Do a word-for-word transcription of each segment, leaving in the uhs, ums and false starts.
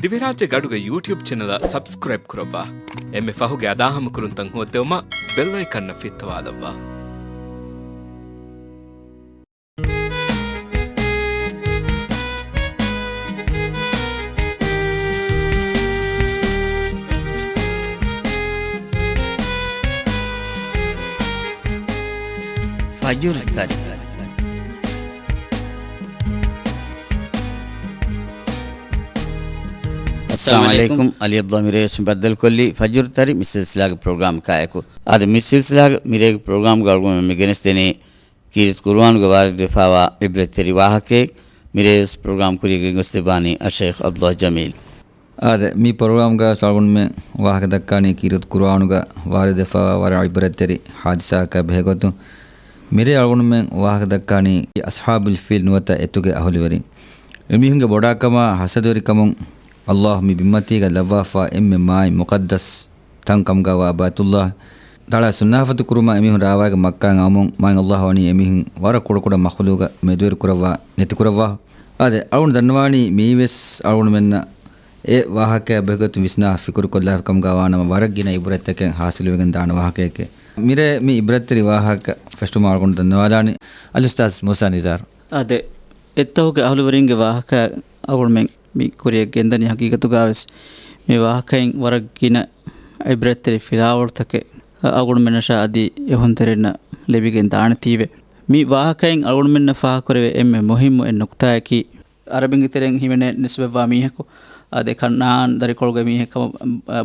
ދިވެހިރާއްޖޭގެ އަޑުގެ ޔޫޓިއުބް ޗެނަލަށް ސަބްސްކްރައިބް ކުރައްވާ. އެންމެ ފަހުގެ އަދާހަމަކުރުންތައް ހޯއްދެވުމަށް ބެލް އައިކަންއަށް ފިއްތަވާލައްވާ. ފަޖުރު ތަރި. އައްސަލާމު އަލައިކުމް. އަލީ އަބްދުﷲ މިރޭވެސް ބައްދަލުކޮށްލީ ފަޖުރު ތަރި މި ސިލްސިލާގެ ޕްރޮގްރާމް ކާއެކު. އާދެ، މި ސިލްސިލާގެ މިރޭގެ ޕްރޮގްރާމްގަ އަޅުގަނޑު މި ގެނެސްދެނީ ކީރިތި ޤުރުއާނުގަ ވާރިދުވެފާވާ ޢިބްރަތްތެރި ވާހަކައެއް. މިރޭވެސް ޕްރޮގްރާމް ކުރިއަށް ގެންގޮސްދެއްވާނީ އައްޝައިޚް ޢަބްދުﷲ ޖަމީލް. އާދެ، މި ޕްރޮގްރާމްގަ އަޅުގަނޑުމެން ވާހަކަ ދައްކާނީ ކީރިތި ޤުރުއާނުގަ ވާރިދުވެފާވާ ވަރަށް ޢިބްރަތްތެރި ޙާދިސާއަކާ ބެހޭގޮތުން. މިރޭ އަޅުގަނޑުމެން ވާހަކަ ދައްކާނީ އަޞްޙާބުލް ފީލް ނުވަތަ އެތުގެ އަހުލުވެރިން. އެމީހުންގެ ބޮޑާކަމާ ހަސަދަވެރިކަމުން ﷲ މި ބިންމަތީގަ ލައްވާފާ އެންމެ މާތް މުޤައްދަސް ތަން ކަމުގަވާ ބައިތުﷲ ތަޢާލާ ސުންނާފަތު ކުރުމަށް އެމީހުން ރާވާގެ މައްކާއިން އައުމުން މާތް ﷲ ވަނީ އެމީހުން ވަރަށް ކުޑަކުޑަ މަޚްލޫގަށް މެދުވެރި ކުރައްވާ ނެތިކުރައްވާ. އާދެ، އަޅުގަނޑު ދަންނަވާނީ މީވެސް އަޅުގަނޑުމެންނަށް އެ ވާހަކައާ ބެހޭގޮތުން ވިސްނާ ފިކުރުކޮށްލާފި ކަމުގަ ވާނަމަ، ވަރަށް ގިނަ ޢިބްރަތްތަކެއް ޙާޞިލުވެގެން ދާނެ ވާހަކައެކޭ. މިރޭ މި ޢިބްރަތްތެރި ވާހަކަ ފެށުމަށް އަޅުގަނޑު ދަންނަވާލާނީ އަލްއުސްތާޛް މޫސާ ނިޒާރު. އާދެ، އެއްތަހުގެ އަހުލުވެރިންގެ ވާހަކަ އަޅުގަނޑުމެން މި ކުރިއަށް ގެންދަނީ. ޙަޤީޤަތުގަވެސް މި ވާހަކައިން ވަރަށް ގިނަ ޢިބްރަތްތެރި ފިލާވަޅުތަކެއް އަޅުގަނޑުމެންނަށާ އަދި އެހުންތެރިންނަށް ލިބިގެން ދާނެތީވެ. މި ވާހަކައިން އަޅުގަނޑުމެންނަށް ފާހަގަކުރެވޭ އެންމެ މުހިއްމު އެއް ނުކުތާއަކީ، ޢަރަބިންގެ ތެރެއިން ހިމެނޭ ނިސްބަތްވާ މީހަކު، އާދެ، ކަންޢާން ދަރިކޮޅުގެ މީހެއް ކަމަށް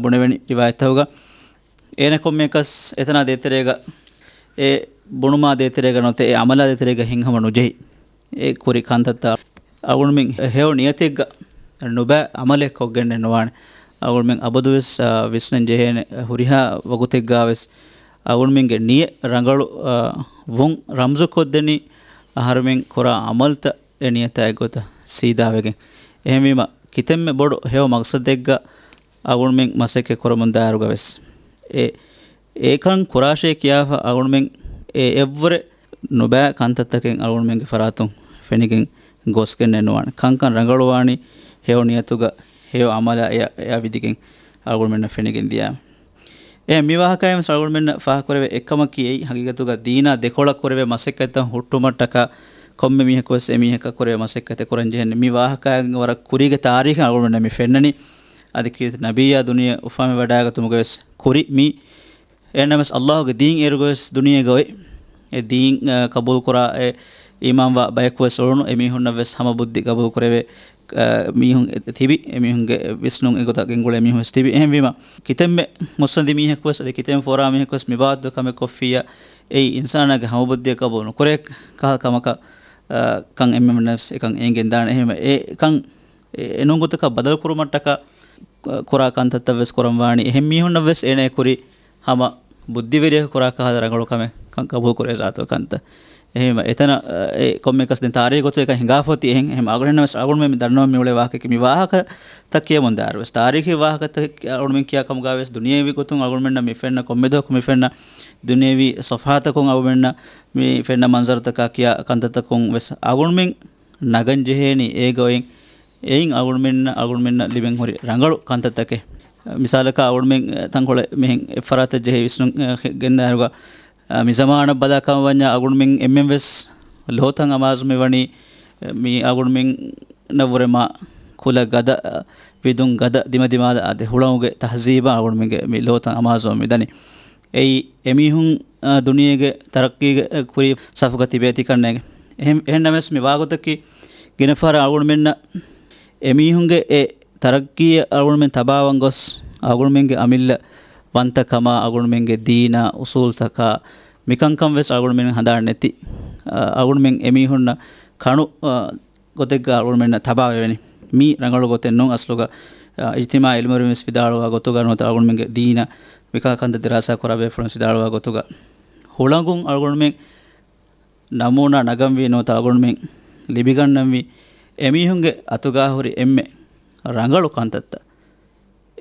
ބުނެވެނީ ރިވާޔަތްތަކުގަ. އޭނަ ކޮންމެއަކަސް އެތަނާ ދޭތެރޭގަ، އެ ބުނުމާ ދޭތެރޭގަ ނުވަތަ އެ ޢަމަލާ ދޭތެރޭގަ ހިތްހަމަ ނުޖެހި. އެ ކުރި ކަންތައްތައް އަޅުގަނޑުމެން ހެޔޮ ނިޔަތެއްގަ ނުބައި ޢަމަލެއް ކޮށްގެންނެއް ނުވާނެ. އަޅުގަނޑުމެން އަބަދުވެސް، އާ، ވިސްނަން ޖެހޭނެ، ހުރިހާ ވަގުތެއްގަވެސް އަޅުގަނޑުމެންގެ ނިޔަތް ރަނގަޅު، އާ، ވުން ރަމްޒުކޮށްދެނީ އަހަރުމެން ކުރާ ޢަމަލުތައް އެ ނިޔަތާ އެއްގޮތަށް ސީދާވެގެން. އެހެންވީމަ، ކިތަންމެ ބޮޑު ހެޔޮ މަޤްޞަދެއްގަ އަޅުގަނޑުމެން މަސައްކަތް ކުރަމުންދާއިރުގަވެސް، އެ، އެކަން ކުރާށޭ ކިޔާފަ އަޅުގަނޑުމެން އެ އެއްވުރެ ނުބައި ކަންތައްތަކެއް އަޅުގަނޑުމެންގެ ފަރާތުން ފެނިގެން ގޮސްގެންނެއް ނުވާނެ. ކަންކަން ރަނގަޅުވާނީ ހެޔޮ ނިޔަތުގަ، ހެޔޮ ޢަމަލާ އެއަށް، އެއަށް ވިދިގެން އަޅުގަނޑުމެންނަށް ފެނިގެން ދިޔާ. އެ މި ވާހަކައިން ވެސް އަޅުގަނޑުމެންނަށް ފާހަގަކުރެވޭ އެއްކަމަކީ އެއީ ހަގީގަތުގަ ދީނާ ދެކޮޅަށް ކުރެވޭ މަސައްކަތްތައް ހުއްޓުމަށްޓަކާ ކޮންމެ މީހަކު ވެސް އެމީހަކަށް ކުރެވޭ މަސައްކަތެއް ކުރަން ޖެހެނީ. މި ވާހަކައިން ވަރަށް ކުރީގެ ތާރީޚެއް އަޅުގަނޑުމެންނަށް މި ފެންނަނީ. އަދި ކީރިތި ނަބިއްޔާ ދުނިޔެ އުފާވެވަޑައިގަތުމުގަ ވެސް ކުރި މި އެހެންނަމަވެސް، ﷲ ގެ ދީން އޭރުގަވެސް ދުނިޔޭގަ އޮތް. އެ ދީން، އަ، ޤަބޫލުކުރާ އެ އީމާންވާ ބަޔަކުވެސް އުޅުނު. އެމީހުންނަށްވެސް ހަމަ ބުއްދި ޤަބޫލުކުރެވޭ، އަ، މީހުން ތިބި. އެމީހުންގެ ވިސްނުން އެގޮތަށް ގެންގުޅޭ މީހުންވެސް ތިބި. އެހެންވީމަ، ކިތަންމެ މުއްސަނދި މީހަކުވެސް އަދި ކިތަންމެ ފޯރާ މީހަކުވެސް މި ބާވަތުގެ ކަމެއް ކޮށްފިއްޔާ، އެއީ އިންސާނާގެ ހަމަ ބުއްދިއަށް ޤަބޫލު ނުކުރޭ ކަހަލަ ކަމަކަށް، އަ، ކަން އެންމެންވެސް އެކަން އެނގެން ދާނެ. އެހެންވީމަ، އެ ކަން އެ، އެނޫން ގޮތަކަށް ބަދަލުކުރުމަށްޓަކާ، އަ، ކުރާ ކަންތައްތައްވެސް ކުރަން ވާނީ. އެހެން މީހުންނަށްވެސް އޭނަ އެކުރި ހަމަ ބުއްދިވެރިޔަކު ކުރާ ކަހަލަ ރަނގަޅު ކަމެއް ކަން ޤަބޫލު ކުރޭ ޒާތުގެ ކަންތައް. އެހެންވީމަ، އެތަނަށް، އަ، އެ ކޮންމެއަކަސް ދެން ތާރީޚު ގޮތުގައި އެކަން ހިނގާފަ އޮތީ އެހެން. އެހެން އަޅުގަނޑުމެންނަށް ވެސް އަޅުގަނޑުމެން މި ދަންނަވަން މިއުޅޭ ވާހަކައަކީ މި ވާހަކަތައް ކިޔަމުންދާއިރު ވެސް. ތާރީޚީ ވާހަކަތައް އަޅުގަނޑުމެން ކިޔާ ކަމުގަ ވެސް ދުނިޔެވީ ގޮތުން އަޅުގަނޑުމެންނަށް މި ފެންނަ ކޮންމެ ދުވަހަކު މި ފެންނަ ދުނިޔެވީ ޞަފްޙާތަކުން އަޅުގަނޑުމެންނަށް މި ފެންނަ މަންޒަރުތަކާ ކިޔާ ކަންތައްތަކުން ވެސް އަޅުގަނޑުމެން ނަގަން ޖެހޭނީ އޭގަ އޮތް، އެއިން އަޅުގަނޑުމެންނަށް، އަޅުގަނޑުމެންނަށް ލިބެން ހުރި ރަނގަޅު ކަންތައްތަކެއް. މިސާލަކަށް އަޅުގަނޑުމެން ތަންކޮޅެއް މިހެން އެއްފަރާތަށް ޖެހި ވިސްނުން، އަ، ގެންދާއިރުގަ، އަ، މި ޒަމާނަށް ބަލާ ކަމަށް ވަންޏާ އަޅުގަނޑުމެން އެންމެން ވެސް ލޯތައް އަމާޒު މި ވަނީ، އަ، މި އަޅުގަނޑުމެންނަށް ވުރެ މާ ކުލަ ގަދަ، އަ، ވިދުން ގަދަ ދިމަދިމާލަށް އާދެ ހުޅަނގުގެ ތަހްޒީބާ އަޅުގަނޑުމެންގެ މި ލޯތައް އަމާޒު މި ދަނީ. އެއީ އެމީހުން، އާ، ދުނިޔޭގެ ތަރައްޤީގެ، އެ، ކުރީ ސަފުގަ ތިބޭތީ ކަންނޭނގެ. އެހެން، އެހެންނަމަވެސް މި ވާގޮތަކީ ގިނަ ފަހަރަށް އަޅުގަނޑުމެންނަށް އެމީހުންގެ އެ ތަރައްޤީއަށް އަޅުގަނޑުމެން ތަބާވަން ގޮސް، އަޅުގަނޑުމެންގެ އަމިއްލަ ވަންތަކަމާ، އަޅުގަނޑުމެންގެ ދީނާ، އުސޫލުތަކާ، މިކަންކަން ވެސް އަޅުގަނޑުމެން ހަނދާން ނެތި. އަ، އަޅުގަނޑުމެން އެމީހުންނަށް ކަނު، އަ، ގޮތެއްގަ އަޅުގަނޑުމެންނަށް ތަބާވެވެނީ. މީ ރަނގަޅު ގޮތެއް ނޫން އަސްލުގަ، އަ، އިޖްތިމާޢީ ޢިލްމުވެރިން ވެސް ވިދާޅުވާ ގޮތުގަ ނުވަތަ އަޅުގަނޑުމެންގެ ދީނަށް މިކަހަލަ ކަންތައް ދިރާސާ ކުރާ ބޭފުޅުން ވެސް ވިދާޅުވާ ގޮތުގަ ހުޅަނގުން އަޅުގަނޑުމެން ނަމޫނާ ނަގަންވީ ނުވަތަ އަޅުގަނޑުމެން ލިބިގަންނަންވީ އެމީހުންގެ އަތުގަ ހުރި އެންމެ ރަނގަޅު ކަންތައްތައް.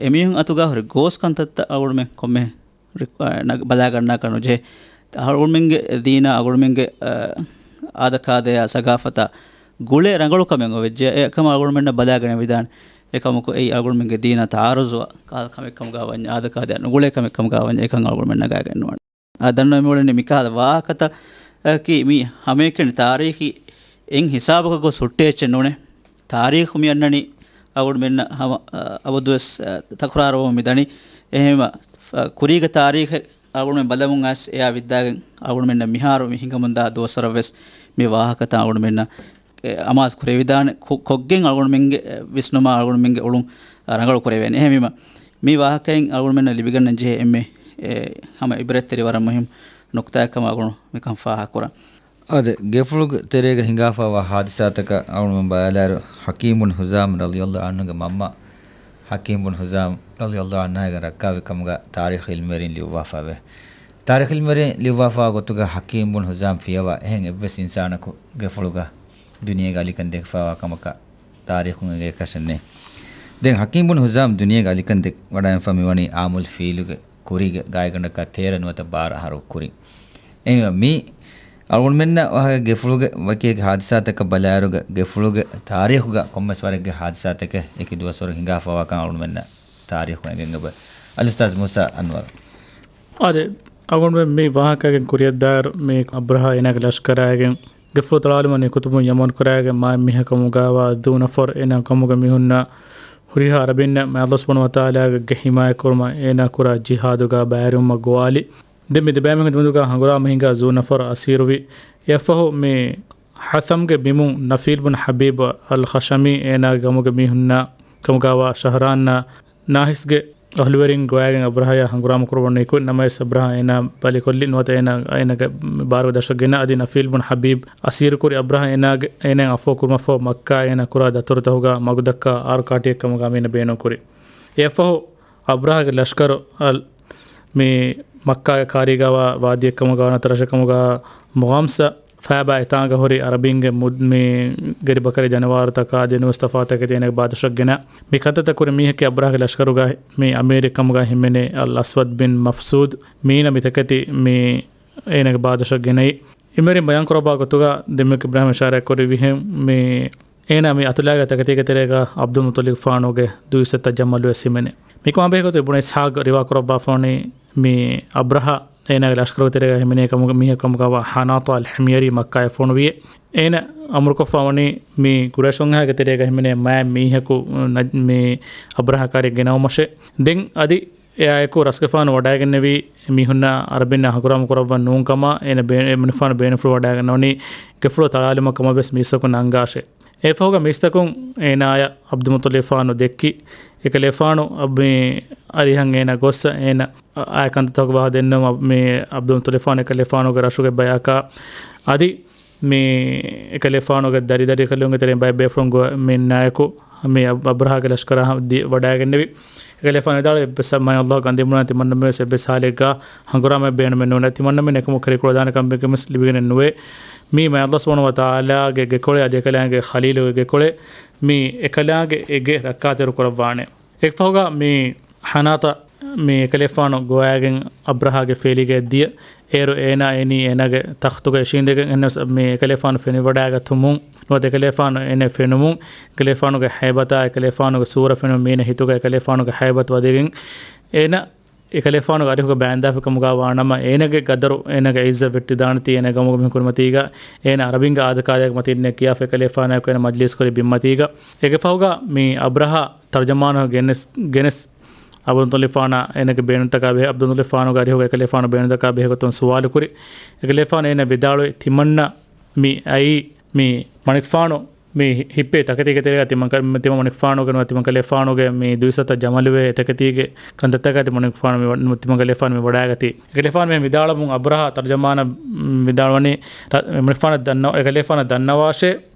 އެމީހުން އަތުގަ ހުރި ގޯސް ކަންތައްތައް އަޅުގަނޑުމެން ކޮންމެ ރިކް-، އަ، ނަގ-، ބަލާގަންނާކަށް ނުޖެހޭ. އަޅުގަނޑުމެންގެ ދީނާ، އަޅުގަނޑުމެންގެ، އަ، އާދަކާދަޔާ، ސަގާފަތާ ގުޅޭ ރަނގަޅު ކަމެއް އޮވެއްޖެ. އެ ކަމަށް އަޅުގަނޑުމެންނަށް ބަލާގަނެވިދާނެ. އެކަމަކު އެއީ އަޅުގަނޑުމެންގެ ދީނާ ތަޢާރުޟުވާ ކަހަލަ ކަމެއް ކަމުގައި ވަންޏާ، އާދަކާދައި ނުގުޅޭ ކަމެއް ކަމުގައި ވަންޏާ، އެކަން އަޅުގަނޑުމެން ނަގާގެން ނުވާނެ. އާ، ދަންނަވަން މިއުޅެނީ މިކަހަލަ ވާހަކަތަކަކީ މި ހަމައެކަނި ތާރީޚީ އެއް ހިސާބަކަށް ގޮސް ހުއްޓޭ އެއްޗެއް ނޫނޭ. ތާރީޚު މި އަންނަނީ އަޅުގަނޑުމެންނަށް ހަމަ، އަ، އަބަދުވެސް، އަ، ތަކުރާރުވަމުން މި ދަނީ. އެހެންވީމަ، އަ، ކުރީގެ ތާރީޚެއް އަޅުގަނޑުމެން ބަލަމުން އައިސް އެއާ ވިއްދާގެން އަޅުގަނޑުމެންނަށް މިހާރު މި ހިނގަމުންދާ ދުވަސްވަރަށް ވެސް މި ވާހަކަތައް އަޅުގަނޑުމެންނަށް އެ، އަމާޒު ކުރެވިދާނެ. ކޮ-، ކޮށްގެން އަޅުގަނޑުމެންގެ، އެ، ވިސްނުމާ އަޅުގަނޑުމެންގެ އުޅުން، އަ، ރަނގަޅު ކުރެވޭނެ. އެހެންވީމަ، މި ވާހަކައިން އަޅުގަނޑުމެންނަށް ލިބިގަންނަން ޖެހޭ އެންމެ، އެ، ހަމަ އިބްރަތްތެރި ވަރަށް މުހިންމު ނުކުތާއެއް ކަމަށް އަޅުގަނޑު މިކަން ފާހަގަކުރަން. އާދެ، ގެފުޅުގެ ތެރޭގަ ހިނގާފައިވާ ހާދިސާތަކަށް އަޅުގަނޑުމެން ބަލާލާއިރު، ޙަކީމް ބުން ހުޒާމް ރަޟިޔަﷲ ޢަންހުގެ މަންމަ، ޙަކީމް ބުން ހުޒާމް ރަޟިޔަﷲ ޢަންހާގެ ރައްކާވި ކަމުގަ ތާރީޚު ޢިލްމުވެރިން ލިޔުއްވާފައިވޭ. ތާރީޚު ޢިލްމުވެރިން ލިޔުއްވާފައިވާ ގޮތުގަ ޙަކީމް ބުން ހުޒާމް ފިޔަވާ އެހެން އެއްވެސް އިންސާނަކު ގެފުޅުގަ ދުނިޔޭގަ އަލިކަން ދެކިފައިވާ ކަމަކަށް ތާރީޚުން އެނގޭކަށެއް ނެތް. ދެން ޙަކީމް ބުން ހުޒާމް ދުނިޔޭގަ އަލިކަން ދެ-، ވަޑައިގެންފަ މިވަނީ ޢާމުލް ފީލުގެ ކުރީގެ ގާތްގަނޑަކަށް ތޭރަ ނުވަތަ ބާރަ އަހަރު ކުރިން. އެހެންވީމަ މި އަޅުގަނޑުމެންނަށް ވާހަކަ ގެފުޅުގެ ވަކި ހާދިސާތަކަށް ބަލާއިރުގަ، ގެފުޅުގެ ތާރީޚުގަ ކޮންމެސް ވަރެއްގެ ހާދިސާތަކެއް އެކި ދުވަސްވަރު ހިނގާފައިވާކަން އަޅުގަނޑުމެންނަށް ތާރީޚުން އެނގެން އެބަ. އަލްއުސްތާޛް މޫސާ އަންވަރު. އާދެ، އަޅުގަނޑުމެން މި ވާހަކައިގެން ކުރިއަށްދާއިރު، މި އަބްރަހާ އޭނާގެ ލަޝްކަރާއިގެން ގެފުޅު ތަޅާލުމަށް ނިކުތުމުން ޔަމަން ކުރާގެ މާތް މީހަކަށް ކަމުގައިވާ ޒޫ ނަފަރު އޭނާ ގަމުގެ މީހުންނާ ހުރިހާ އަރަބިންނަށް މާތް ﷲ ސުބްޙާނަހޫ ވަތަޢާލާގެ ޙިމާޔަތް ކުރުމަށް އޭނާ ކުރާ ޖިހާދުގަ ބައިވެރިވުމަށް ގޮވާލި. ދެން މި ދެބައިމީހުންގެ ދެމެދުގަ ހަނގުރާމަ ހިނގާ ޒޫ ނަފަރު އަސީރުވި. އެއަށްފަހު މި ހަތަމްގެ ބިމުން ނަފީލް ބުން ޙަބީބް އަލް ޚަޝަމީ އޭނާގެ ގަމުގެ މީހުންނާ ކަމުގައިވާ ޝަހްރާންނާ ނާހިސްގެ އަހްލުވެރިން ގޮވައިގެން އަބްރަހާޔާ ހަނގުރާމަ ކުރައްވަން ނިކުތް ނަމަވެސް، އަބްރަހާ އޭނާ ބަލިކޮށްލި ނުވަތަ އޭނާ، އޭނާގެ ބާރުގެ ދަށަށް ގެނަ އަދި ނަފީލް ބުން ޙަބީބް އަސީރުކުރި. އަބްރަހާ އޭނާގެ، އޭނާއަށް އަފޯ ކުރުމަށްފަހު މައްކާ އޭނާ ކުރާ ދަތުރުތަކުގަ މަގުދައްކާ އާރު ކާޓިއެއް ކަމުގަ މީނަ ބޭނުންކުރި. އެއަށްފަހު އަބްރަހާގެ ލަޝްކަރު އަލް މި މައްކާގެ ކާރީގައިވާ ވާދީއެއްކަމުގަ ނަތަރަށަކަމުގަ މުޣާމްސަ ފައިބާ އެތާނގަ ހުރި އަރަބިންގެ މުދް-، މި ގެރިބަކަރި ޖަނަވާރުތަކާ ދެނުވެސް ތަފާތަކެތި އޭނަގެ ބާދަށަށް ގެނަ. މި ކަންތައްތައް ކުރި މީހަކީ އަބްރަހާގެ ލަޝްކަރުގަ މި އަމީރެއްކަމުގަ ހިމެނޭ އަލް އަސްވަދް ބިން މަފްސޫދް. މީނަ މި ތަކެތި މި އޭނަގެ ބާދަށަށް ގެނައި. އިމެރިން ބަޔާންކުރައްވާ ގޮތުގަ ދެންމެ އިބްރާހިމް އިޝާރާތް ކުރި ވިހެން މި އޭނާ މި އަތުލާގެ ތަކެތީގެ ތެރޭގަ އަބްދުލް މުޠަލިބް ފާނުގެ ދުއިސައްތަ ޖަމަލުވެސް ހިމެނޭ. މިކަމާ ބެހޭގޮތުން އިބްނު އިސްޙާޤް ރިވާ ކުރައްވާފަވަނީ މި އަބްރަހާ އޭނާގެ ލަޝްކަރުގެ ތެރޭގަ ހިމެނޭ ކަމުގަ މީހަކު ކަމުގައިވާ ޙަނާޠާ އަލް ޙިމްޔަރީ މައްކާޔަށް ފޮނުވިއޭ. އޭނަ އަމުރުކޮށްފަވަނީ މި ޤުރައިޝުންގެ ތެރޭގަ ހިމެނޭ މާތް މީހަކު ނަ-، މި އަބްރަހާ ކާރިއަށް ގެނައުމަށޭ. ދެން އަދި އެއާއެކު ރަސްގެފާނު ވަޑައިގެންނެވީ މީހުންނާ އަރަބިންނާ ހަނގުރާމަ ކުރައްވަން ނޫން ކަމަށް އޭނަ ބޭ-، އެ މުނިފާނު ބޭނުންފުޅު ވަޑައިގަންނަވަނީ ގެފުޅު ތަޅާލުމަށް ކަމަށް ވެސް މީސްތަކުން އަންގާށޭ. އެއަށްފަހުގަ މީސްތަކުން އޭނާޔަށް އަބްދުލް މުޠަލިބް ފާނު ދެއްކި. އެކަލޭފާނު އަ-، މި އަރިހަށް އޭނަ ގޮއްސަ އޭނަ އަ-، އާ ކަންތައްތަކުގެ ވާހަކަ ދެންނެވުމަށް މި އަބްދުލް މުޠަލިބް ފާނު އެކަލޭފާނުގެ ރަށުގެ ބަޔަކާ އަދި މި އެކަލޭފާނުގެ ދަރިދަރިކަލުންގެ ތެރެއިން ބައެއް ބޭފުޅުން ގޮ-، މި އަންނާއެކު މި އަ-، އަބްރަހާގެ ލަޝްކަރާ ހަ-، ދި-، ވަޑައިގެންނެވި. އެކަލޭފާނު ވިދާޅުވި އެއްވެސް މާތް ﷲ ގަންދީނުބުނާ ތިމަންނަމެން ވެސް އެއްވެސް ހާލެއްގަ ހަނގުރާމައެއް ބޭނުމެއް ނޫން. ތިމަންނަމެން އެކަމު ކުރިކޮޅުދާނެ ކަމެއް ވެސް ލިބިގެނެއް ނުވޭ. މީ މާތް ﷲ ސުބްޙާނަހޫ ވަތަޢާލާގެ ގެކޮޅެއް އަދި އެކަލާނގެ ޚަލީލުގެ ގެކޮޅެއް. މީ އެކަލާނގެ އެ ގެ ރައްކާތެރި ކުރައްވާނެ. އެއަށްފަހުގަ މި ޙަނާޠާ މި އެކަލޭފާނު ގޮވައިގެން އަބްރަހާގެ ފޭލީގައި ދިޔަ. އޭރު އޭނާ އެނީ އޭނާގެ ތަޚްތުގަ އެށީނދެގެން އެހެންނަމަވެސް މި އެކަލޭފާނު ފެނިވަޑައިގަތުމުން ނުވަތަ އެކަލޭފާނު އޭނަ ފެނުމުން، އެކަލޭފާނުގެ ހައިބަތާ އެކަލޭފާނުގެ ސޫރަ ފެނުމުން މީނަ ހިތުގަ އެކަލޭފާނުގެ ހައިބަތު ވަދެގެން އޭނަ އެކަލޭފާނުގެ އަރިހުގަ ބައިންދާފިކަމުގަ ވާނަމަ، އޭނަގެ ގަދަރު، އޭނަގެ އިއްޒަތް ވެއްޓިދާނެތީ އޭނަ ގަމުގެ މީހުން ކުރިމަތީގަ، އޭނަ އަރަބިންގެ އާދަކާދައިގެ މަތީންނެއް ކިޔާފަ އެކަލޭފާނާއެކު އޭނަ މަޖްލިސް ކުރި ބިންމަތީގަ. އޭގެ ފަހުގަ މި އަބްރަހާ ތަރްޖަމާނު ގެނެސް، ގެނެސް އަބްދުލް މުޠަލިބް ފާނާ އޭނަގެ ބޭނުންތަކާ ބެހޭ، އަބްދުލް މުޠަލިބް ފާނުގެ އަރިހުގަ އެކަލޭފާނު ބޭނުންތަކާ ބެހޭ ގޮތުން ސުވާލު ކުރި. އެކަލޭފާނު އޭނަ ވިދާޅުވި ތިމަންނަ މި އައީ މި މަނިކުފާނު މި ހިއްޕޭ ތަކެތީގެ ތެރޭގަ ތިމަން ކަ-، ތިމަން މަނިކުފާނުގެ ނުވަ ތިމަން ކަލޭފާނުގެ މި ދުއިސައްތަ ޖަމަލުވެ އެ ތަކެތީގެ ކަންތައްތަކާ ތި މަނިކުފާނު މި ވަ-، ތިމަން ކަލޭފާނު މި ވަޑައިގަތީ. އެކަލޭފާނު މި ވިދާޅުމުން އަބްރަހާ ތަރްޖަމާނަށް ވިދާޅުވަނީ ރަ-، މަނިކުފާނަށް ދަންނަ-، އެކަލޭފާނަށް ދަންނަވާށޭ.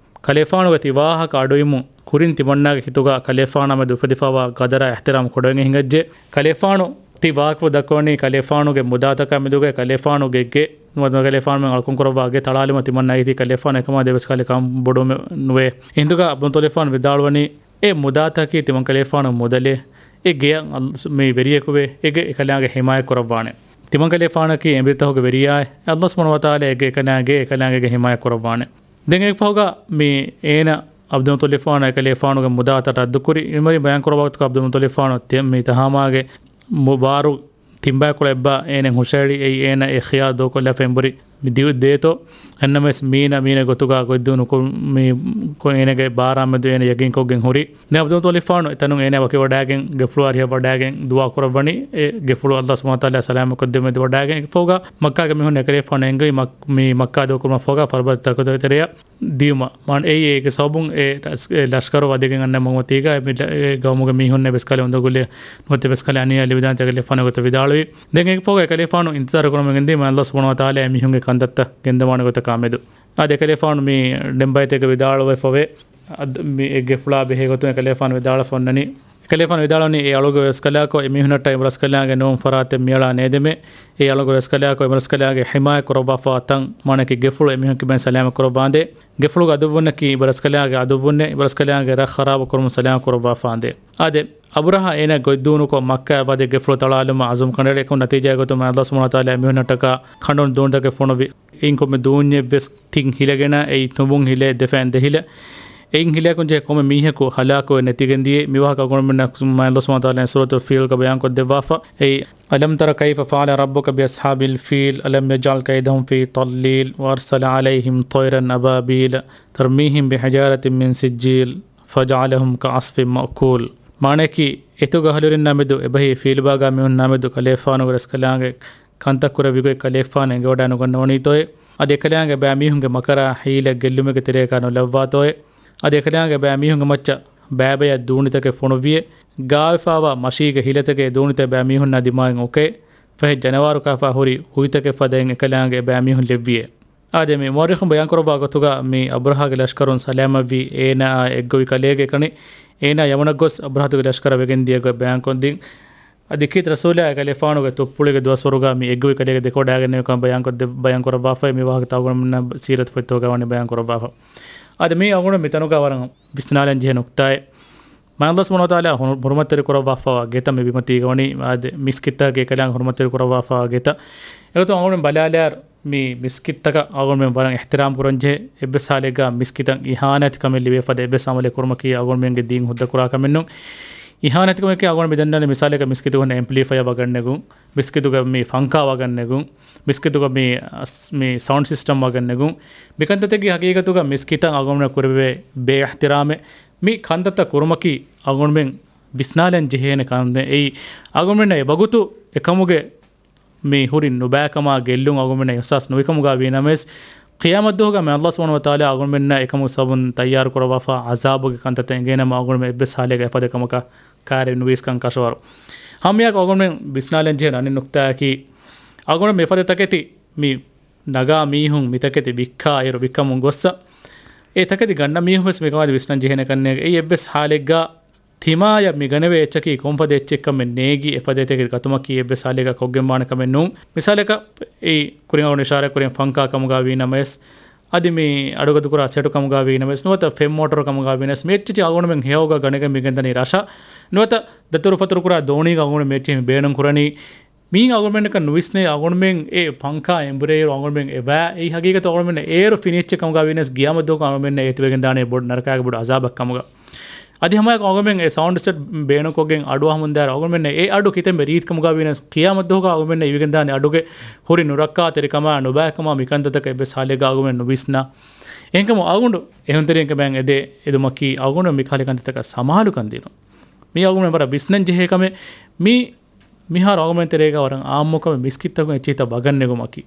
ކަލޭފާނުގެ ތި ވާހަކަ އަޑުއިމުން ކުރިން ތިމަންނާގެ ހިތުގަ ކަލޭފާނާމެދު އުފެދިފައިވާ ގަދަރާ އިޙްތިރާމް ކުޑަވެގެން ހިނގައްޖެ. ކަލޭފާނު ތި ވާހަކަފުޅު ދައްކަވަނީ ކަލޭފާނުގެ މުދާތަކާ މެދުގައި ކަލޭފާނުގެ ގެ ނުވަތަ ކަލޭފާނުމެން އަޅުކަން ކުރައްވާ ގެ ތަޅާލުމަށް ތިމަންނާ އެތީ ކަލޭފާނު އެކަމާ ދެވެސް ކަލެ ކަމަށް ބޮޑުވުމެއް ނުވޭ. އެހިނދުގަ އަބްދުލް މުޠަލިބް ފާނު ވިދާޅުވަނީ އެ މުދާތަކީ ތިމަން ކަލޭފާނު މުދަލޭ. އެ ގެއަށް އަލް-، މި ވެރިޔަކުވޭ. އެ ގެ އެކަލާނގެ ޙިމާޔަތް ކުރައްވާނެ. ތިމަން ކަލޭފާނަކީ އެނބިރިތަކުގެ ވެރިޔާއޭ. އަލްލާހު ސުބްޙާނަހޫ ވަތަޢާލާ އެ ގެ އެކަލާނގެ، އެކަލާނގެގެ ޙިމާޔަތް ކުރައްވާނެ. ދެން އެއަށްފަހުގަ މި އޭނަ ޢަބްދުލް މުޠަލިބުފާނު އެކަލޭފާނުގެ މުދާތައް ރައްދުކުރި. މި މަރި ބަޔާންކުރާ ވަގުތުގަ ޢަބްދުލް މުޠަލިބުފާނު ތި-، މި ތަހާމާގެ މު-، ވާރު ތިންބަޔަކުޅަ އެއްބާ އޭނަ ހުށައެޅި އެއީ އޭނަ އެ ޚިޔާލު ދޫކޮށްލާފަ އެނބުރި މި ދި-، ދޭތޯ. އެންނަމެސް މީނަ، މީނަ ގޮތުގަ ގޮތްދޫ ނުކު-، މި ކޮ-، އޭނަގެ ބާރާމެދު އޭނަ ޔަގީންކޮށްގެން ހުރި. ދެން ޢަބްދުލް މުޠަލިބުފާނު އެތަނުން އޭނަ ވަކިވަޑައިގެން ގެފުޅު އަރިހަށް ވަޑައިގެން ދުޢާ ކުރައްވަނީ އެ ގެފުޅު ﷲ ސުބްޙާނަހޫ ވަތަޢާލާ ސަލާމަތް ކޮށްދެއްވުމަށް ވަޑައިގެން. އެކަމަކު މައްކާގެ މީހުން އެކަލޭފާނު އެންގެވި މަ-، މި މައްކާ ދޫކުރުމަށްފަހުގަ ފަރުބަދަ ތަކުދަ ތެރެއަށް ދިޔުމަށް. މާނަ އެއީ އޭގެ ސަބަބުން އެ ލަސް-، އެ ލަޝްކަރު ވަދެގެން އަންނަ މަގުމަތީގަ އެ މި ލަ-، އެ ގައުމުގެ މީހުންނެއް ވެސް ކަލޭ އުނދަގުލެއް ނުވަތަ ވެސް ކަލޭ އަނިޔާ ލިބިދާނެތީ އެކަލޭފާނު ގޮތަށް ވިދާޅުވި. ދެން އޭގެ ފަހުގަ އެކަލޭފާނު އިންތިޒާރު ކުރަމުން ގެންދިޔަ ﷲ ސުބްޙާނަހޫ ވަތަޢާލާ އެ މީހުންގެ ކަންތައްތައް ގެންދަވާނެ ގޮތަކާ މެދު. އާދެ، އެކަލޭފާނު މި ޑެންބައިތެއްގަ ވިދާޅުވެފަވޭ. އަދް މި އެ ގެފުޅާ ބެހޭ ގޮތުން އެކަލޭފާނު ވިދާޅުވެފަ އޮންނަނީ. އެކަލޭފާނު ވިދާޅުވަނީ އެ އަޅުގެ ރަސްކަލާކޮ އެ މީހުނަށްޓަށް އެ ރަސްކަލާގެ ނުވަން ފަރާތެއް މިއަޅާ ނޭދެމޭ. އެ އަޅުގެ ރަސްކަލާކޮ އެ ރަސްކަލާގެ ޙިމާޔަތް ކުރައްވާފަ ތަން، މާނައަކީ ގެފުޅު އެ މީހުން ކިބައިން ސަލާމަތް ކުރައްވާނދޭ. ގެފުޅުގެ އަދުއްވުންނަކީ އެ ރަސްކަލާގެ އަދުއްވުންނޭ، އެ ރަސްކަލާގެ ރަށް ޚަރާބު ކުރުމުން ސަލާމަތް ކުރައްވާފާނދޭ. އާދެ، އަބުރަހާ އޭނަ ގޮތްދޫނުކޮށް މައްކާ ވަދެ ގެފުޅު ތަޅާލުމަށް އަޒުމް ކަނޑައެޅި އެކަމު ނަތީޖާގެ ގޮތުން ﷲ ސުބްޙާނަހޫ ވަތަޢާލާ އެ މީހުންނަށްޓަކާ ކަނޑުން ދޫންތަކެއް ފޮނުވި. އެއިން ކޮންމެ ދޫންޏެއް ވެސް ތިން ހިލަ ގެނަ އެއީ ތުނބުން ހިލޭ ދެ ފައިން ދެ ހިލަ. އެއިން ހިލައަކުން ޖެހޭ ކޮންމެ މީހަކު ހަލާކުވެ ނެތިގެން ދިޔަ. މި ވާހަކަ އަޅުގަނޑުމެންނަށް ﷲ ސުބްޙާނަހޫ ވަތަޢާލާ ސޫރަތުލް ފީލްގަ ބަޔާންކޮށްދެއްވާފަ. އެއީ، ألم تر كيف فعل ربك بأصحاب الفيل ألم يجعل كيدهم في تضليل وأرسل عليهم طيرا أبابيل ترميهم بحجارة من سجيل فجعلهم كعصف مأكول. މާނައަކީ، އެތޮގަ އަހުލުވެރިންނާ މެދު އެބަހީ ފީލްބާގާ މީހުންނާ މެދު ކަލޭފާނުގެ ރަސްކަލާނގެ ކަންތައް ކުރެއްވި ގޮތް ކަލޭފާނު އެނގިވަޑައި ނުގަންނަވަނީތޯއޭ؟ އަދި އެކަލާނގެ ބައި މީހުންގެ މަކަރާ ހީލަ ގެއްލުމެއްގެ ތެރޭގާ ނުލައްވާތޯއޭ؟ އަދި އެކަލާނގެ ބައި މީހުންގެ މައްޗަށް ބައިބަޔަށް ދޫނިތަކެއް ފޮނުއްވިއޭ؟ ގާވެފާވާ މަށީގެ ހިލަތަކެއް ދޫނިތައް ބައި މީހުންނާ ދިމާއިން އުކޭ؟ ފަހެ ޖަނަވާރު ކާފާ ހުރި ހުއިތަކެއް ފަދައިން އެކަލާނގެ ބައި މީހުން ލެއްވިއޭ؟ އާދެ، މި މުއައްރިޚުން ބަޔާންކުރައްވާ ގޮތުގަ މި އަބުރަހާގެ ލަޝްކަރުން ސަލާމަތްވީ އޭނާއާ އެއްގޮވި ކަލޭގެ ކަނި. އޭނާ ޔަމަނަށް ގޮސް އަބުރަހާތުގެ ލަޝްކަރަށް ވެގެން ދިޔަ ގޮތް ބަޔާންކޮށްދިން. އަދި ކީތް ރަސޫލާ އެކަލޭފާނުގެ ތުއްޕުޅީގެ ދުވަސްވަރުގަ މި އެއްގޮވި ކަލޭގެ ދެކޮޅަށް އައިގެންނެވިކަން ބަޔާންކޮށްދެ-، ބަޔާންކުރައްވާފައި މި ވާހަކަތައް އަޅުގަނޑުމެންނަށް ސީރަތު ފޮތްތަކުގަ ވަނީ ބަޔާންކުރައްވާފަ. އަދި މީ އަޅުގަނޑު މިތަނުގަ ވަރަށް ވިސްނާލަން ޖެހޭ ނުކްތާއެއް. މާތް ﷲ ސުބްޙާނަހޫ ވަތަޢާލާ ހު-، ހުރުމަތްތެރި ކުރައްވާފަވާ ގެތައް މި ބިމަތީގަ ވަނީ، އާދެ، މިސްކިތްތަކެއް ކަލާނގެ ހުރުމަތްތެރި ކުރައްވާފަވާ ގެތައް. އެގޮތުން އަޅުގަނޑު ބަލާލާއިރު، މި މިސްކިތްތަކަށް އަޅުގަނޑުމެން ވަރަށް އިޙްތިރާމް ކުރަން ޖެހޭ. އެއްވެސް ހާލެއްގަ މިސްކިތަށް އިހާނާތްކަމެއް ލިބޭ ފަދަ އެއްވެސް ޢަމަލެއް ކުރުމަކީ އަޅުގަނޑުމެންގެ ދީން ހުއްދަ ކުރާ ކަމެއް ނޫން. އިހާނާތްކަމަކީ އަޅުގަނޑު މި ދަންނަވަނީ މިސާލަކަށް މިސްކިތުގަ ހުންނަ އެމްޕްލީފަޔާ ވަގަށް ނެގުން، މިސްކިތުގަ މި ފަންކާ ވަގަށް ނެގުން، މިސްކިތުގަ މި އަސް-، މި ސައުންޑް ސިސްޓަމް ވަގަށް ނެގުން. މި ކަންތައްތަކީ ހަގީގަތުގަ މިސްކިތަށް އަޅުގަނޑުމެންނަށް ކުރެވޭ ބޭއިޙްތިރާމެއް. މި ކަންތައްތައް ކުރުމަކީ އަޅުގަނޑުމެން ވިސްނާލަން ޖެހޭނެ ކަންތައް. އެއީ އަޅުގަނޑުމެންނަށް އެ ވަގުތު އެކަމުގެ މި ހުރި ނުބައިކަމާ ގެއްލުން އަޅުގަނޑުމެންނަށް އިޙްސާސް ނުވިކަމުގަ ވީނަމަވެސް، ޤިޔާމަތްދުވަހުގަ މި ﷲ ސުބްޙާނަހޫ ވަތަޢާލާ އަޅުގަނޑުމެންނަށް އެކަމުގެ ސަބަބުން ތައްޔާރު ކުރައްވާފަ ޢަޒާބުގެ ކަންތައްތައް އެނގޭނަމަ، އަޅުގަނޑުމެން އެއްވެސް ހާލެއްގަ އެފަދަ ކަމަކަށް ކައިރިވެ ނުވީސްކަން ކަށަވަރު. ހަމައެއާއެކު އަޅުގަނޑުމެން ވިސްނާލަން ޖެހޭ އަނެއް ނުކްތާއަކީ، އަޅުގަނޑު މި އެފަދަ ތަކެތި މި ނަގާ މީހުން މި ތަކެތި ވިއްކާ އިރު ވިއްކަމުން ގޮއްސަ، އެ ތަކެތި ގަންނަ މީހުން ވެސް މިކަމާ ވިސްނަން ޖެހޭނެ ކަންނޭނގެ. އެއީ އެއްވެސް ހާލެއްގަ ތިމާޔަށް މި ގަނެވޭ އެއްޗަކީ ކޮންފަދަ އެއްޗެއް ކަމެއް ނޭގި، އެފަދަ އެތަކެތި ގަތުމަކީ އެއްވެސް ހާލެއްގަ ކޮށްގެންވާނެ ކަމެއް ނޫން. މިސާލަކަށް، އެއީ ކުރިން އަޅުގަނޑު އިޝާރާތް ކުރިން ފަންކާ ކަމުގަ ވީނަމަވެސް، އަދި މި އަޑުގަދަ ކުރާ ސެޓު ކަމުގަ ވީނަމަވެސް، ނުވަތަ ފެން މޯޓަރު ކަމުގަ ވީނަމަވެސް، މި އެއްޗެއްޗި އަޅުގަނޑުމެން ހެޔޮއަގަށް ގަނެގެން މި ގެންދަނީ ރަށަށް. ނުވަތަ ދަތުރުފަތުރު ކުރާ ދޯނީގަ އަޅުގަނޑު މި އެއްޗެއް މި ބޭނުން ކުރަނީ. މީން އަޅުގަނޑުމެންނަކަށް ނުވިސްނޭ، އަޅުގަނޑުމެން އެ ފަންކާ އެނބުރޭއިރު އަޅުގަނޑުމެން އެ ވައި އެއީ ހަގީގަތު އަޅުގަނޑުމެން އޭރު ފިނި އެއްޗެއް ކަމުގަ ވީނަސް ގިޔާމަތް ދުވަހު އަޅުގަނޑުމެން އޭ ތިބެގެން ދާނީ ބޮޑު ނަރަކާގެ ބޮޑު އަޒާބަށް ކަމުގަ. އަދި ހަމައެކަ އަޅުގަނޑުމެން އެ ސައުންޑް ސެޓް ބޭނުންކޮށްގެން އަޑު އަހަމުންދާއިރު އަޅުގަނޑުމެން އެ އަޑު ކިތަންމެ ރީތި ކަމުގަ ވީނަސް ގިޔާމަތް ދުވަހު އަޅުގަނޑުމެން އިވިގެން ދާނީ އަޑުގެ ހުރި ނުރައްކާތެރިކަމާ ނުބައިކަމާ މިކަންތައްތަކަށް އެއްވެސް ހާލެއްގަ އަޅުގަނޑުމެން ނުވިސްނާ. އެހެންކަމުން އަޅުގަނޑު އެހުންތެރިން ކަމެއް އެދޭ އެދުމަކީ އަޅުގަނޑު މިކަހަލަ ކަންތައްތަކަށް ސަމާލުކަން ދިނުން. މީ އަޅުގަނޑު ވަރަށް ވިސްނަން ޖެހޭ ކަމެއް. މީ މިހާރު އަޅުގަނޑުމެން ތެރޭގަ ވަރަށް އާއްމުކަމެއް މިސްކިތްތަކުން އެއްޗިހިތައް ވަގަށް ނެގުމަކީ.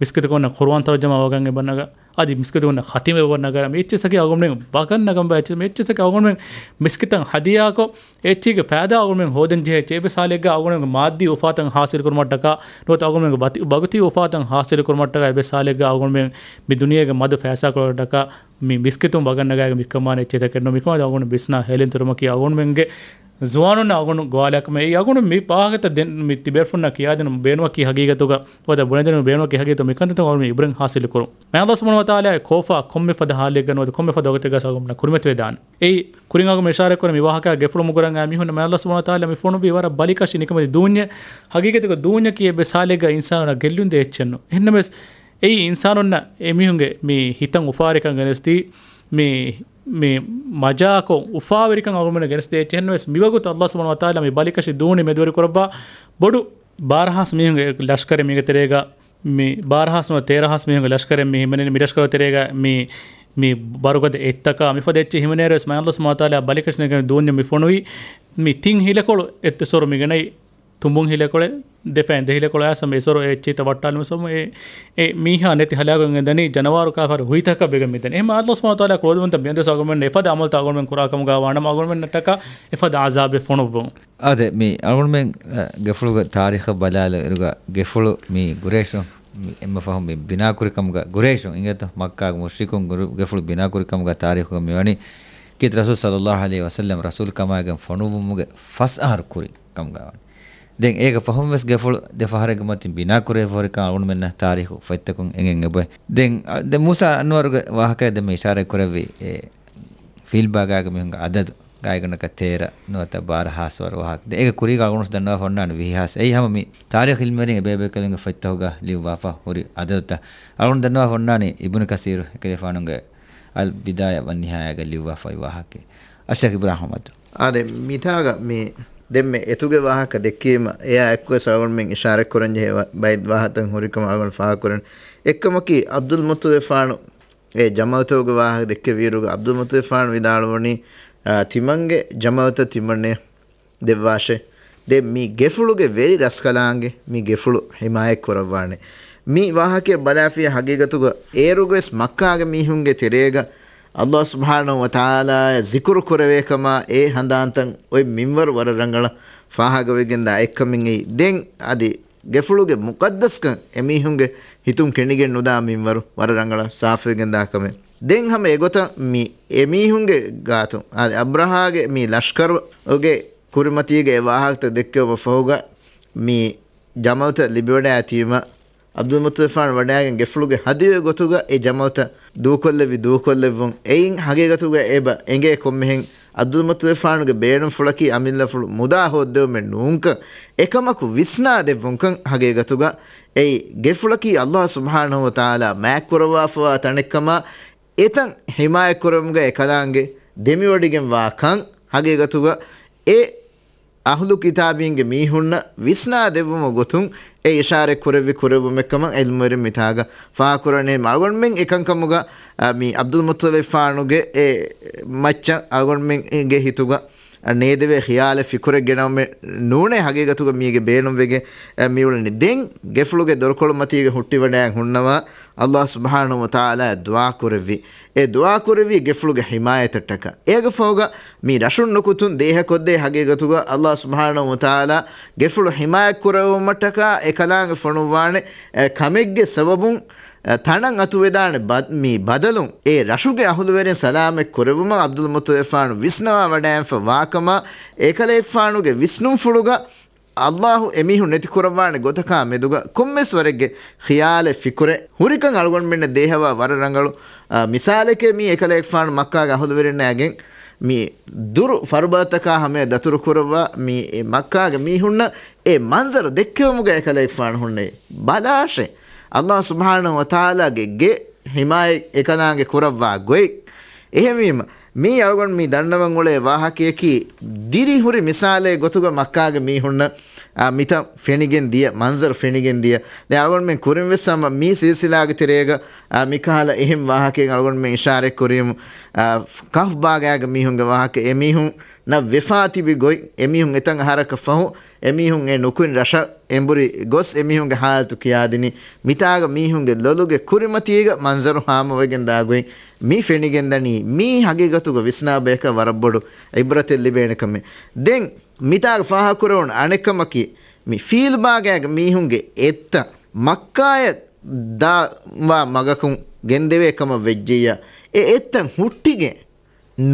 މިސްކިތުގަ ހުންނަ ޤުރުއާން ތަރުޖަމާ ވަގަށް އެބަ ނަގާ، އަދި މިސްކިތުގަ ހުންނަ ޚަތިމް އެބަ ނަގާ، މި އެއްޗެއްސަކީ އަޅުގަނޑުމެން ވަގަށް ނަގަން ބައި އެއްޗެއް، މި އެއްޗެއްސަކީ އަޅުގަނޑުމެން މިސްކިތަށް ހަދިޔާކޮށް، އެ އެއްޗީގެ ފައިދާ އަޅުގަނޑުމެން ހޯދަން ޖެހޭ އެއްޗެއް. އެއްވެސް ހާލެއްގަ އަޅުގަނޑުމެންގެ މާއްދީ އުފާތައް ހާސިލު ކުރުމަށްޓަކާ، ނުވަތަ އަޅުގަނޑުމެންގެ ވަތި-، ވަގުތީ އުފާތައް ހާސިލު ކުރުމަށްޓަކާ، އެއްވެސް ހާލެއްގަ އަޅުގަނޑުމެން މި ދުނިޔޭގެ މަދު ފައިސާކޮޅަށްޓަކާ، މި މިސްކިތުން ވަގަށް ނަގާގެން ވިއްކަންވާނެ އެއްޗެއްތަކެއް ނޫން. މިކަމާ އަޅުގަނޑު ވިސްނާ ހޭލެން ތެރުމަކީ އަޅުގަނޑުމެންގެ ޒުވާނުންނަށް އަޅުގަނޑު ގޮވާލާކަމެއް. އެއީ އަޅުގަނޑު މި ވާހަކަތައް ދެން މި ތިބޭފުންނަށް ކިޔާދިނުން ބޭނުމަކީ ހަގީގަތުގަ، ނުވަތަ ބުނެދިނުން ބޭނުމަކީ ހަގީގަތު މި ކަންތައްތައް އަޅުގަނޑު މި އިބްރަތް ހާސިލު ކުރުން. މާތް ﷲ ސުބްޙާނަހޫ ވަތަޢާލާގެ ކޯފާ ކޮންމެ ފަދަ ހާލެއްގަ ނުވަތަ ކޮންމެ ފަދަ ވަގުތެއްގަ އަޅުގަނޑުމެންނަށް ކުރިމަތިވެދާނެ. އެއީ ކުރިން އަޅުގަނޑު އިޝާރާތް ކުރި މި ވާހަކަ ގެފުޅު މުގުރަން އާ މީހުން މާތް ﷲ ސުބްޙާނަހޫ ވަތަޢާލާ މި ފޮނުއްވީ ވަރަށް ބަލިކަށި ނިކަމެތި ދޫންޏެއް. ހަގީގަތުގަ ދޫންޏަކީ އެއްވެސް ހާލެއްގަ އިންސާނުންނަށް ގެއްލުން ދޭ އެއްޗެއް ނޫން. އެހެންނަމަވެސް އެއީ އިންސާނުންނަށް އެމީހުންގެ މި ހިތަށް އުފާވެރިކަން ގެނެސްދީ، މި މި މަޖާކޮށް އުފާވެރިކަން އަޅުގަނޑުމެންނަށް ގެނެސްދޭ އެއްޗެއް ނުވެސް، މިވަގުތު އައްލާހު ސުބްޙާނަހޫ ވަތަޢާލާ މި ބަލިކަށި ދޫނި މެދުވެރި ކުރައްވާ ބޮޑު ބާރަ ހާސް މީހުންގެ ލަޝްކަރެއް މީގެ ތެރޭގަ، މި ބާރަ ހާސް ނުވަ ތޭރަ ހާސް މީހުންގެ ލަޝްކަރެއް މި ހިމެނެނީ. މި ލަޝްކަރު ތެރޭގަ މި، މި ވަރުގަދަ އެއްތަކާ މިފަދަ އެއްޗެއް ހިމެނޭއިރުވެސް މާތް އައްލާހު ސުބްޙާނަހޫ ވަތަޢާލާ ބަލިކަށި ނެގެން ދޫންޏަށް މި ފޮނުވީ މި ތިން ހިލަކޮޅު އެއް އެސޮރު މިގެނައި ތުނބުން ހިލަކޮޅެއް ދެފައިން ދެ ހިލަކޮޅު އައިސް އެސޮރު އެ އެއްޗެއްތައް ވައްޓާލުމަށް އެ، އެ މީހާ ނެތި ހަލާކުވެގެން ދަނީ ޖަނަވާރު ކާފަރު ހުއިތަކަށް ވެގެން މިދަނީ. އެހެން އައްލާހު ސުބްޙާނަހޫ ވަތަޢާލާ ކުރޮލުވަންތަ މިއަދަސް އަޅުގަނޑުމެން އެފަދަ އަމަލުތައް އަޅުގަނޑުމެން ކުރާ ކަމުގަ ވާނަމަ އަޅުގަނޑުމެންނަށްޓަކާ އެފަދަ އަޒާބެއް ފޮނުއްވުން. އާދެ، މި އަޅުގަނޑުމެން، އަ، ގެފުޅުގެ ތާރީޚަށް ބަލާލިއިރުގަ ގެފުޅު މި ގުރޭޝުން މި އެންމެ ފަހުން މި ބިނާކުރި ކަމުގަ ގުރޭޝުން އިނގޭތޯ، މައްކާގެ މުޝްރިކުން ގުރު-، ގެފުޅު ބިނާކުރި ކަމުގަ ތާރީޚުގަ މިވަނީ ކީރިތި ރަސޫލު ޞައްލައްލާހު ޢަލައިހި ވަސައްލަމް ރަސޫލު ކަމާގެން ފޮނުއްވުމުގެ ފަސް އަހަރު ކުރި ކަމުގަ ވަނީ. ދެން އޭގެ ފަހުން ވެސް ގެފުޅު ދެ ފަހަރެއްގެ މަތިން ބިނާކުރެވިފަ ހުރިކަން އަޅުގަނޑުމެންނަށް ތާރީޚު ފޮތްތަކުން އެނގެން އެބައޮތް. ދެން، އަ، ދެ މޫސާ އަންވަރުގެ ވާހަކައެއް ދެން މި އިޝާރަތް ކުރެއްވި އެ ފީލްބާގާގެ މީހުންގެ އަދަދު ގާތްގަނޑަކަށް ތޭރަ ނުވަތަ ބާރަ ހާސް ވަރު ވާހަކަ. ދެ އޭގެ ކުރީގަ އަޅުގަނޑު ދަންނަވާފަ އޮންނާނެ ވިހި ހާސް. އެއީ ހަމަ މި ތާރީޚު އިލްމުވެރިން އެބޭބޭކަލުންގެ ފޮތްތަކުގަ ލިޔުއްވާފަ ހުރި އަދަދުތައް. އަޅުގަނޑު ދަންނަވާފަ އޮންނާނީ އިބްނު ކަސީރު އެކަލޭފާނުގެ އަލް ބިދާޔާ ވައްނިހާޔާގަ ލިޔުއްވާފައި ވާހަކަ. އަޝްޝައިޚް އިބްރާހިމް އަބްދު. އާދެ، މިތާގަ މި ދެންމެ އެތުގެ ވާހަކަ ދެއްކީމަ، އެއާ އެއްކޮށް އަޅުގަނޑުމެން އިޝާރަތް ކުރަންޖެހޭ ވަ-، ބައެއް ވާހަކަތައް ހުރިކަމަށް އަޅުގަނޑު ފާހަގަކުރަން. އެއްކަމަކީ، ޢަބްދުލް މުއްޠަލިބާނު އެ ޖަމަލްތަކުގެ ވާހަކަ ދެއްކެވިއިރުގަ، ޢަބްދުލް މުއްޠަލިބާނު ވިދާޅުވަނީ، އާ، ތިމަންގެ ޖަމަލްތައް ތިމަންނެ ދެއްވާށޭ. ދެން މި ގެފުޅުގެ ވެރި ރަސްކަލާނގެ މި ގެފުޅު ޙިމާޔަތް ކުރައްވާނެ. މި ވާހަކަ ބަލާފިޔަ ހަގީގަތުގަ އޭރުގަވެސް މައްކާގެ މީހުންގެ ތެރޭގަ އައްލާހު ސުބްޙާނަހު ވަތަޢާލާއަށް ޒިކުރު ކުރެވޭ ކަމާ އެ ހަނދާންތައް އޮތް މިންވަރު ވަރަށް ރަނގަޅަށް ފާހަގަވެގެންދާ އެއްކަމެއް އެއީ. ދެން އަދި ގެފުޅުގެ މުޤައްދަސްކަން އެމީހުންގެ ހިތުން ކެނޑިގެން ނުދާ މިންވަރު ވަރަށް ރަނގަޅަށް ސާފުވެގެންދާ ކަމެއް. ދެން ހަމަ އެގޮތަށް މި އެމީހުންގެ ގާތުން އަދި އަބްރަހާގެ މި ލަޝްކަރުގެ ކުރިމަތީގެ އެ ވާހަކަތައް ދެއްކެވުމަށް ފަހުގަ މި ޖަމަލްތައް ލިބިވަޑައިތީމަ، ޢަބްދުލް މުއްޠަލިބާން ވަޑައިގެން ގެފުޅުގެ ހަދިޔުގެ ގޮތުގަ އެ ޖަމަލްތައް ދޫކޮށްލެއްވި، ދޫކޮށްލެއްވުން. އެއިން ހަގީގަތުގަ އެބަ އެނގޭ ކޮންމެހެން ޢަބްދުލް މުއްޠަލިބާނުގެ ބޭނުންފުޅަކީ އަމިއްލަފުޅު މުދާ ހޯއްދެވުމެއް ނޫންކަން، އެކަމަކު ވިސްނާ ދެއްވުންކަން. ހަގީގަތުގަ އެއީ ގެފުޅަކީ އައްލާހު ސުބްޙާނަހު ވަތަޢާލާ މާތްކުރައްވާފަވާ ތަނެއްކަމާ، އެތަން ޙިމާޔަތް ކުރެވުމުގަ އެކަލާނގެ ދެމިވޮޑިގެން ވާކަން. ހަގީގަތުގަ އެ އަހުލު ކިތާބީންގެ މީހުންނަށް ވިސްނާ ދެއްވުމުގެ ގޮތުން އެ އިޝާރަތް ކުރެއްވި ކުރެއްވުމެއްކަމަށް ޢިލްމުވެރިން މިތާގަ ފާހަގަކުރަނީ. އަޅުގަނޑުމެން އެކަންކަމުގަ، އަ، މި ޢަބްދުލް މުއްޠަލިބާނުގެ އެ މައްޗަށް އަޅުގަނޑުމެންގެ ހިތުގަ ނޭދެވޭ ޚިޔާލެއް ފިކުރެއް ގެނައުމެއް ނޫނޭ. ހަގީގަތުގަ މީގެ ބޭނުންވެގެން، އަ، މިއުޅެނީ. ދެން ގެފުޅުގެ ދޮރުކޮޅުމަތީގަ ހުއްޓިވަޑައި ހުންނަވާ އައްލާހު ސުބްޙާނަހު ވަތަޢާލާ ދުޢާ ކުރެއްވި. އެ ދުޢާ ކުރެއްވީ ގެފުޅުގެ ޙިމާޔަތަށްޓަކާ. އޭގެ ފަހުގަ މި ރަށުން ނުކުތުން ދޭހަކޮށްދޭ. ހަގީގަތުގަ އައްލާހު ސުބްޙާނަހު ވަތަޢާލާ ގެފުޅު ޙިމާޔަތް ކުރެއްވުމަށްޓަކާ އެކަލާނގެ ފޮނުއްވާނެ، އެ، ކަމެއްގެ ސަބަބުން، އެ، ތަނަށް އަތުވެދާނެ ބަ-، މި ބަދަލުން އެ ރަށުގެ އަހުލުވެރިން ސަލާމަތް ކުރެއްވުމަށް ޢަބްދުލް މުއްޠަލިބާނު ވިސްނަވާ ވަޑައިގެންފަ ވާކަމާ، އެކަލޭގެފާނުގެ ވިސްނުންފުޅުގަ އައްލާހު އެމީހުން ނެތިކުރައްވާނެ ގޮތަކާ މެދުގަ ކޮންމެސް ވަރެއްގެ ޚިޔާލެއް ފިކުރެއް ހުރިކަން އަޅުގަނޑުމެންނަށް ދޭހަވާ ވަރަށް ރަނގަޅު، އާ، މިސާލެކޭ މީ އެކަލޭގެފާނު މައްކާގެ އަހުލުވެރިންނާގެން މި ދުރު ފަރުބަދަތަކާ ހަމަޔަށް ދަތުރު ކުރައްވާ މި މައްކާގެ މީހުންނަށް އެ މަންޒަރު ދެއްކެވުމުގަ އެކަލޭގެފާނު ހުންނެވި. ބަލާށޭ، އައްލާހު ސުބްޙާނަހު ވަތަޢާލާގެ ގެ ޙިމާޔަތް އެކަލާނގެ ކުރައްވާ ގޮތް. އެހެންވީމަ، މީ އަޅުގަނޑު މި ދަންނަވަން އުޅޭ ވާހަކަޔަކީ، ދިރިހުރި މިސާލެއް ގޮތުގަ މައްކާގެ މީހުންނަށް، އާ، މިތަން ފެނިގެން ދިޔަ، މަންޒަރު ފެނިގެން ދިޔަ. ދެން އަޅުގަނޑުމެން ކުރިން ވެސް ހަމަ މި ސިލްސިލާގެ ތެރޭގަ، އާ، މިކަހަލަ އެހެން ވާހަކައެއް އަޅުގަނޑުމެން އިޝާރަތް ކުރީމު، އާ، ކަހްފް ބާގާގެ މީހުންގެ ވާހަކަ. އެމީހުންނަށް ވެފާ ތިބި ގޮތް، އެމީހުން އެތަން އަހަރަކަށް ފަހު، އެމީހުން އެ ނުކުތް ރަށަށް އެނބުރި ގޮސް އެމީހުންގެ ހާލަތު ކިޔާދިނީ. މިތާގަ މީހުންގެ ލޮލުގެ ކުރިމަތީގަ މަންޒަރު ހާމަވެގެން ދާ ގޮތް މި ފެނިގެންދަނީ. މީ ހަގީގަތުގަ ވިސްނާ ބަޔަކަށް ވަރަށް ބޮޑު ޢިބްރަތެއް ލިބޭނެ ކަމެއް. ދެން މިތާގަ ފާހަގަކުރެވުނު އަނެއްކަމަކީ، މި ފީލް ބާގާގެ މީހުންގެ އެއްތައް މައްކާޔަށް ދާ ވާ މަގަކުން ގެންދެވޭ ކަމަށް ވެއްޖެއްޔާ، އެ އެއްތައް ހުއްޓިގެން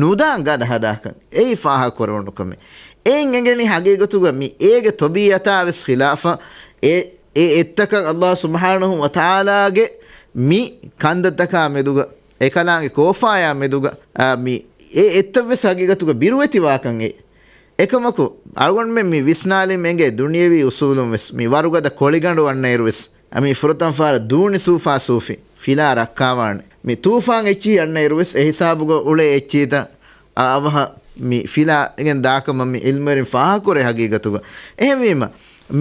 ނުދާން ގަދަ ހަދާކަން އެއީ ފާހަގަކުރެވުނު ކަމެއް. އެއިން އެނގެނީ ހަގީގަތުގަ މި އޭގެ ޠަބީޢަތާ ވެސް ޚިލާފަށް އެ، އެ އެއްތަކަށް އައްލާހު ސުބްޙާނަހު ވަތަޢާލާގެ މި ކަންދަތަކާ މެދުގަ، އެކަލާނގެ ކޯފާޔާ މެދުގަ، އާ، މި އެ އެއްތައް ވެސް ހަގީގަތުގަ ބިރުވެތިވާކަން އެ. އެކަމަކު، އަޅުގަނޑުމެން މި ވިސްނާލީމަ އެނގޭ ދުނިޔެވީ އުސޫލުން ވެސް، މި ވަރުގަދަ ކޮޅިގަނޑު ވަންނައިރު ވެސް، އަ، މި ފުރަތަމަ ފަހަރަށް ދޫނި ސޫފާ ސޫފި ފިލާ ރައްކާވާނެ. މި ތޫފާން އެއްޗިހި އަންނައިރު ވެސް އެ ހިސާބުގަ އުޅޭ އެއްޗިހިތައް އަވަހަށް މި ފިލާގެން ދާކަމަށް މި ޢިލްމުވެރިން ފާހަގަކުރޭ ހަގީގަތުގަ. އެހެންވީމަ،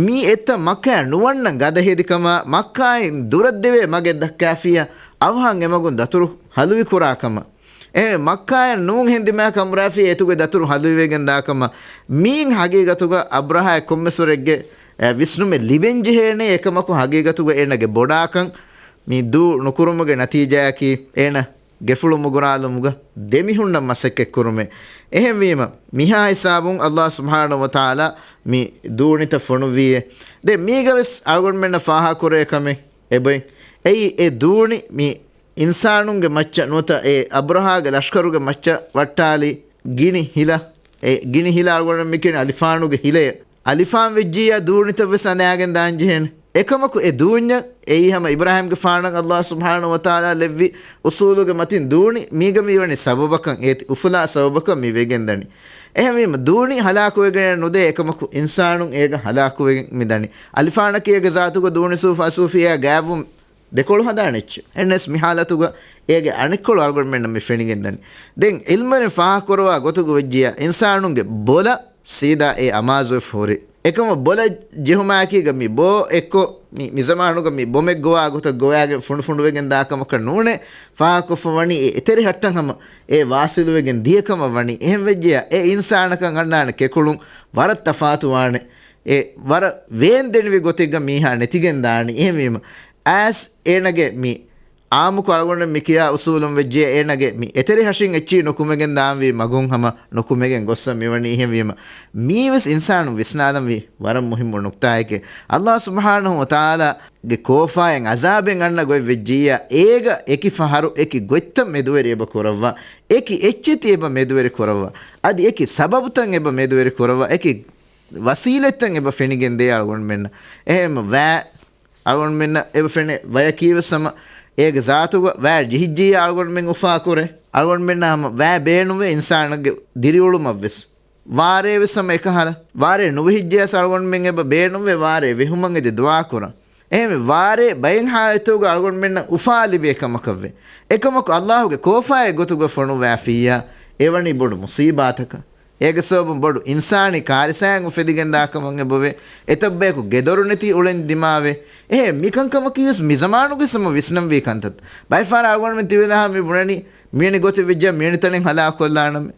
މި އެތައް މައްކާއަށް ނުވަންނަން ގަދަ ހެދިކަމާ، މައްކާއިން ދުރަށްދެވޭ މަގެއް ދައްކާފިއްޔާ، އަވަހަށް އެމަގުން ދަތުރު ހަލުވިކުރާކަމަށް. އެ މައްކާއަށް ނޫން ހެންދިމާ ކަނބުރާފިއްޔާ އެތުގެ ދަތުރު ހަލުވިވެގެން ދާކަމަށް. މީން ހަގީގަތުގަ އަބްރަހާއަށް ކޮންމެސްވަރެއްގެ، އެ، ވިސްނުމެއް ލިބެން ޖެހޭނެ. އެކަމަކު ހަގީގަތުގަ އޭނަގެ ބޮޑާކަން މި ދޫ ނުކުރުމުގެ ނަތީޖާއަކީ އޭނަ ގެފުޅު މުގުރާލުމުގަ ދެމިހުންނަ މަސައްކަތްކުރުމޭ. އެހެންވީމަ، މިހާ ހިސާބުން ﷲ ސުބްޙާނަހޫ ވަތަޢާލާ މި ދޫނިތައް ފޮނުއްވީއޭ. ދެން މީގަވެސް އަޅުގަނޑުމެންނަށް ފާހަގަކުރޭ ކަމެއް އެބައި. އެއީ އެ ދޫނި މި އިންސާނުންގެ މައްޗަށް ނުވަތަ އެ އަބްރަހާގެ ލަޝްކަރުގެ މައްޗަށް ވައްޓާލި ގިނި ހިލަ. އެ ގިނި ހިލަ އަޅުގަނޑު މިކިޔަނީ އަލިފާނުގެ ހިލައެއް. އަލިފާން ވެއްޖިއްޔާ ދޫނިތައް ވެސް އަނދާގެން ދާން ޖެހޭނެ. އެކަމަކު އެ ދޫންޏަށް އެއީ ހަމަ އިބްރާހީމްގެފާނަށް ﷲ ސުބްޙާނަހޫ ވަތަޢާލާ ލެއްވި އުޞޫލުގެ މަތިން ދޫނި މީގަ މިވަނީ ސަބަބަކަށް، އޭތި އުފުލާ ސަބަބަކަށް މި ވެގެންދަނީ. އެހެންވީމަ، ދޫނި ހަލާކުވެގެން ނުދޭ، އެކަމަކު އިންސާނުން އޭގަ ހަލާކުވެގެން މިދަނީ. އަލިފާނަކީ އޭގެ ޒާތުގަ ދޫނި ސޫފާ ސޫފިއްޔާ ގާތްވުން ދެކޮޅު ހަދާނެ އެއްޗެއް. އެހެނަސް މި ހާލަތުގަ އޭގެ އަނެއްކޮޅު އަޅުގަނޑުމެންނަށް މި ފެނިގެންދަނީ. ދެން ޢިލްމުވެރިން ފާހަގަކުރައްވާ ގޮތުގަ ވެއްޖިއްޔާ، އިންސާނުންގެ ބޮލަށް ސީދާ އެ އަމާޒުވެފަ ހުރި. އެކަމަށް ބޮލަށް ޖެހުމާއެކީގަ މި ބޯ އެއްކޮށް މި، މި ޒަމާނުގަ މި ބޮމެއް ގޮވާ ގޮތަށް ގޮވާގެން ފުނޑުފުނޑުވެގެން ދާ ކަމަކަށް ނޫނޭ. ފާހަގަކޮށްފަ ވަނީ އެ އެތެރެ ހައްޓަން ހަމަ އެ ވާސިލުވެގެން ދިޔަ ކަމަށް ވަނީ. އެހެން ވެއްޖިއްޔާ، އެ އިންސާނަކަށް އަންނާނެ ކެކުޅުން ވަރަށް ތަފާތުވާނެ. އެ ވަރަށް ވޭން ދެނިވި ގޮތެއްގަ މީހާ ނެތިގެން ދާނީ. އެހެންވީމަ، އައިސް އޭނަގެ މި އާއްމުކޮށް އަޅުގަނޑު މި ކިޔާ އުސޫލުން ވެއްޖެ، އޭނަގެ މި އެތެރެ ހަށިން އެއްޗިހި ނުކުމެގެން ދާންވީ މަގުން ހަމަ ނުކުމެގެން ގޮއްސަ މިވަނީ. އެހެންވީމަ، މީވެސް އިންސާނުން ވިސްނާލަންވީ ވަރަށް މުހިއްމު ނުކްތާއެކޭ. ﷲ ސުބްޙާނަހޫ ވަތަޢާލާގެ ކޯފާއިން ޢަޒާބެއް އަންނަ ގޮތް ވެއްޖިއްޔާ، އޭގަ އެކި ފަހަރު އެކި ގޮތްތައް މެދުވެރި އެބަ ކުރައްވާ، އެކި އެއްޗެތި އެބަ މެދުވެރި ކުރައްވާ، އަދި އެކި ސަބަބުތައް އެބަ މެދުވެރި ކުރައްވާ، އެކި ވަސީލަތްތައް އެބަ ފެނިގެން ދޭ އަޅުގަނޑުމެންނަށް. އެހެން ވައި އަޅުގަނޑުމެންނަށް އެބަ ފެނޭ. ވަޔަކީވެސް ހަމަ އޭގެ ޒާތުގަ ވައި ޖެހިއްޖިއްޔާ އަޅުގަނޑުމެން އުފާކުރޭ. އަޅުގަނޑުމެންނަށް ހަމަ ވައި ބޭނުންވޭ އިންސާނެއްގެ ދިރިއުޅުމަށްވެސް. ވާރޭވެސް ހަމަ އެކަހަލަ. ވާރޭ ނުވެހިއްޖެޔަސް އަޅުގަނޑުމެން އެބަ ބޭނުންވޭ ވާރޭ ވެހުމަށް އެދި ދުޢާކުރަން. އެހެންވެ، ވާރޭ ބައެއް ހާލަތުގަ އަޅުގަނޑުމެންނަށް އުފާ ލިބޭ ކަމަކަށްވޭ. އެކަމަކު ﷲގެ ކޯފާއެއް ގޮތުގަ ފޮނުއްވާފިއްޔާ، އެވަނީ ބޮޑު މުޞީބާތަކަށް. އޭގެ ސަބަބުން ބޮޑު އިންސާނީ ކާރިސާއެއް އުފެދިގެންދާ ކަމަށް އެބަވޭ. އެތައްބަޔަކު ގެދޮރު ނެތި އުޅެން ދިމާވޭ. އެހެން މިކަންކަމަކީވެސް މި ޒަމާނުގެ ހަމަ ވިސްނަންވީ ކަންތައް. ބައެއް ފަހަރަށް އަޅުގަނޑުމެން ތިބެލާ މި ބުނަނީ މިވެނި ގޮތެއް ވެއްޖާ މިވެނި ތަނެއް ހަލާކުކޮށްލާނަމޭ.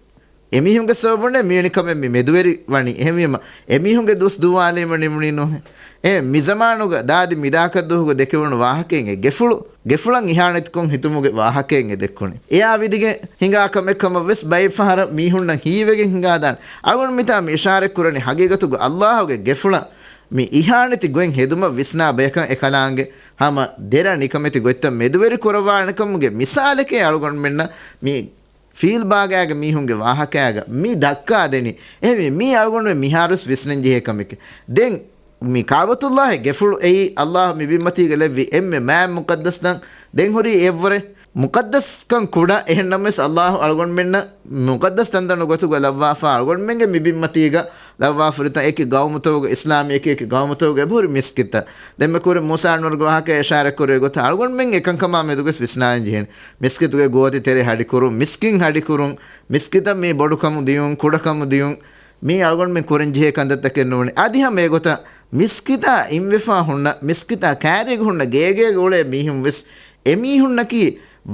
އެމީހުންގެ ސަބަބުންނޭ މިވެނި ކަމެއް މި މެދުވެރި ވަނީ. އެހެންވީމަ، އެމީހުންގެ ދުވަސް ދުވާލީމަ ނިމުނީ ނޫނޭ. އެ މި ޒަމާނުގަ ދާދި މިދާކަށް ދުވަހުގަ ދެކެވުނު ވާހަކައިން އެ ގެފުޅު، ގެފުޅަށް އިހާނެތިކޮށް ހިތުމުގެ ވާހަކައިން އެ ދެއްކުނީ. އެއާ ވިދިގެން ހިނގާ ކަމެއް ކަމަށް ވެސް ބައެއް ފަހަރަށް މީހުންނަށް ހީވެގެން ހިނގާދާނެ. އަޅުގަނޑު މިތާ މި އިޝާރަތް ކުރަނީ ހަގީގަތުގަ ﷲގެ ގެފުޅަށް މި އިހާނެތި ގޮތް ހެދުމަށް ވިސްނާ ބަޔަކަށް އެކަލާނގެ ހަމަ ދެރަ ނިކަމެތި ގޮތްތައް މެދުވެރި ކުރައްވާނެ ކަމުގެ މިސާލެކޭ އަޅުގަނޑުމެންނަށް މި ފީލްބާގާގެ މީހުންގެ ވާހަކައިގަ މި ދައްކާދެނީ. އެހެންވެ، މީ އަޅުގަނޑުމެން މިހާރުވެސް ވިސްނަން ޖެހޭ ކަމެކޭ. ދެން މި ކަޢުބަތުﷲ ގެފުޅު އެއީ ﷲ މި ބިންމަތީގަ ލެއްވި އެންމެ މާތް މުޤައްދަސް ތަން. ދެން ހުރީ އެއްވަރެއް މުޤައްދަސްކަން ކުޑަ، އެހެންނަމަވެސް ﷲ އަޅުގަނޑުމެންނަށް މުޤައްދަސް ތަންތަނު ގޮތުގަ ލައްވާފަ، އަޅުގަނޑުމެންގެ މި ބިންމަތީގަ ލައްވާފަ ހުރި ތަން. އެކި ގައުމުތަކުގަ، އިސްލާމީ އެކި އެކި ގައުމުތަކުގަ އެބަހުރި މިސްކިތްތައް. ދެންމެ ކުރިން މޫސާ އަންވަރުގެ ވާހަކައި އިޝާރަތް ކުރެއްވި ގޮތަށް އަޅުގަނޑުމެން އެކަންކަމާ މެދުގަސް ވިސްނާލަން ޖެހޭނެ. މިސްކިތުގެ ގޯތި ތެރެ ހަޑިކުރުން، މިސްކިތް ހަޑިކުރުން، މިސްކިތަށް މީ ބޮޑުކަމު ދިޔުން، ކުޑަކަމު ދިޔުން، މީ އަޅުގަނޑުމެން ކުރަން ޖެހޭ ކަންތައްތަކެއް ނޫނޭ. އަދި ހަމަ އެގޮތަށް މިސްކިތާ އިންވެފާ ހުންނަ، މިސްކިތާ ކާރީގަ ހުންނަ ގޭގޭގަ އުޅޭ މީހުން ވެސް އެމީހުންނަކީ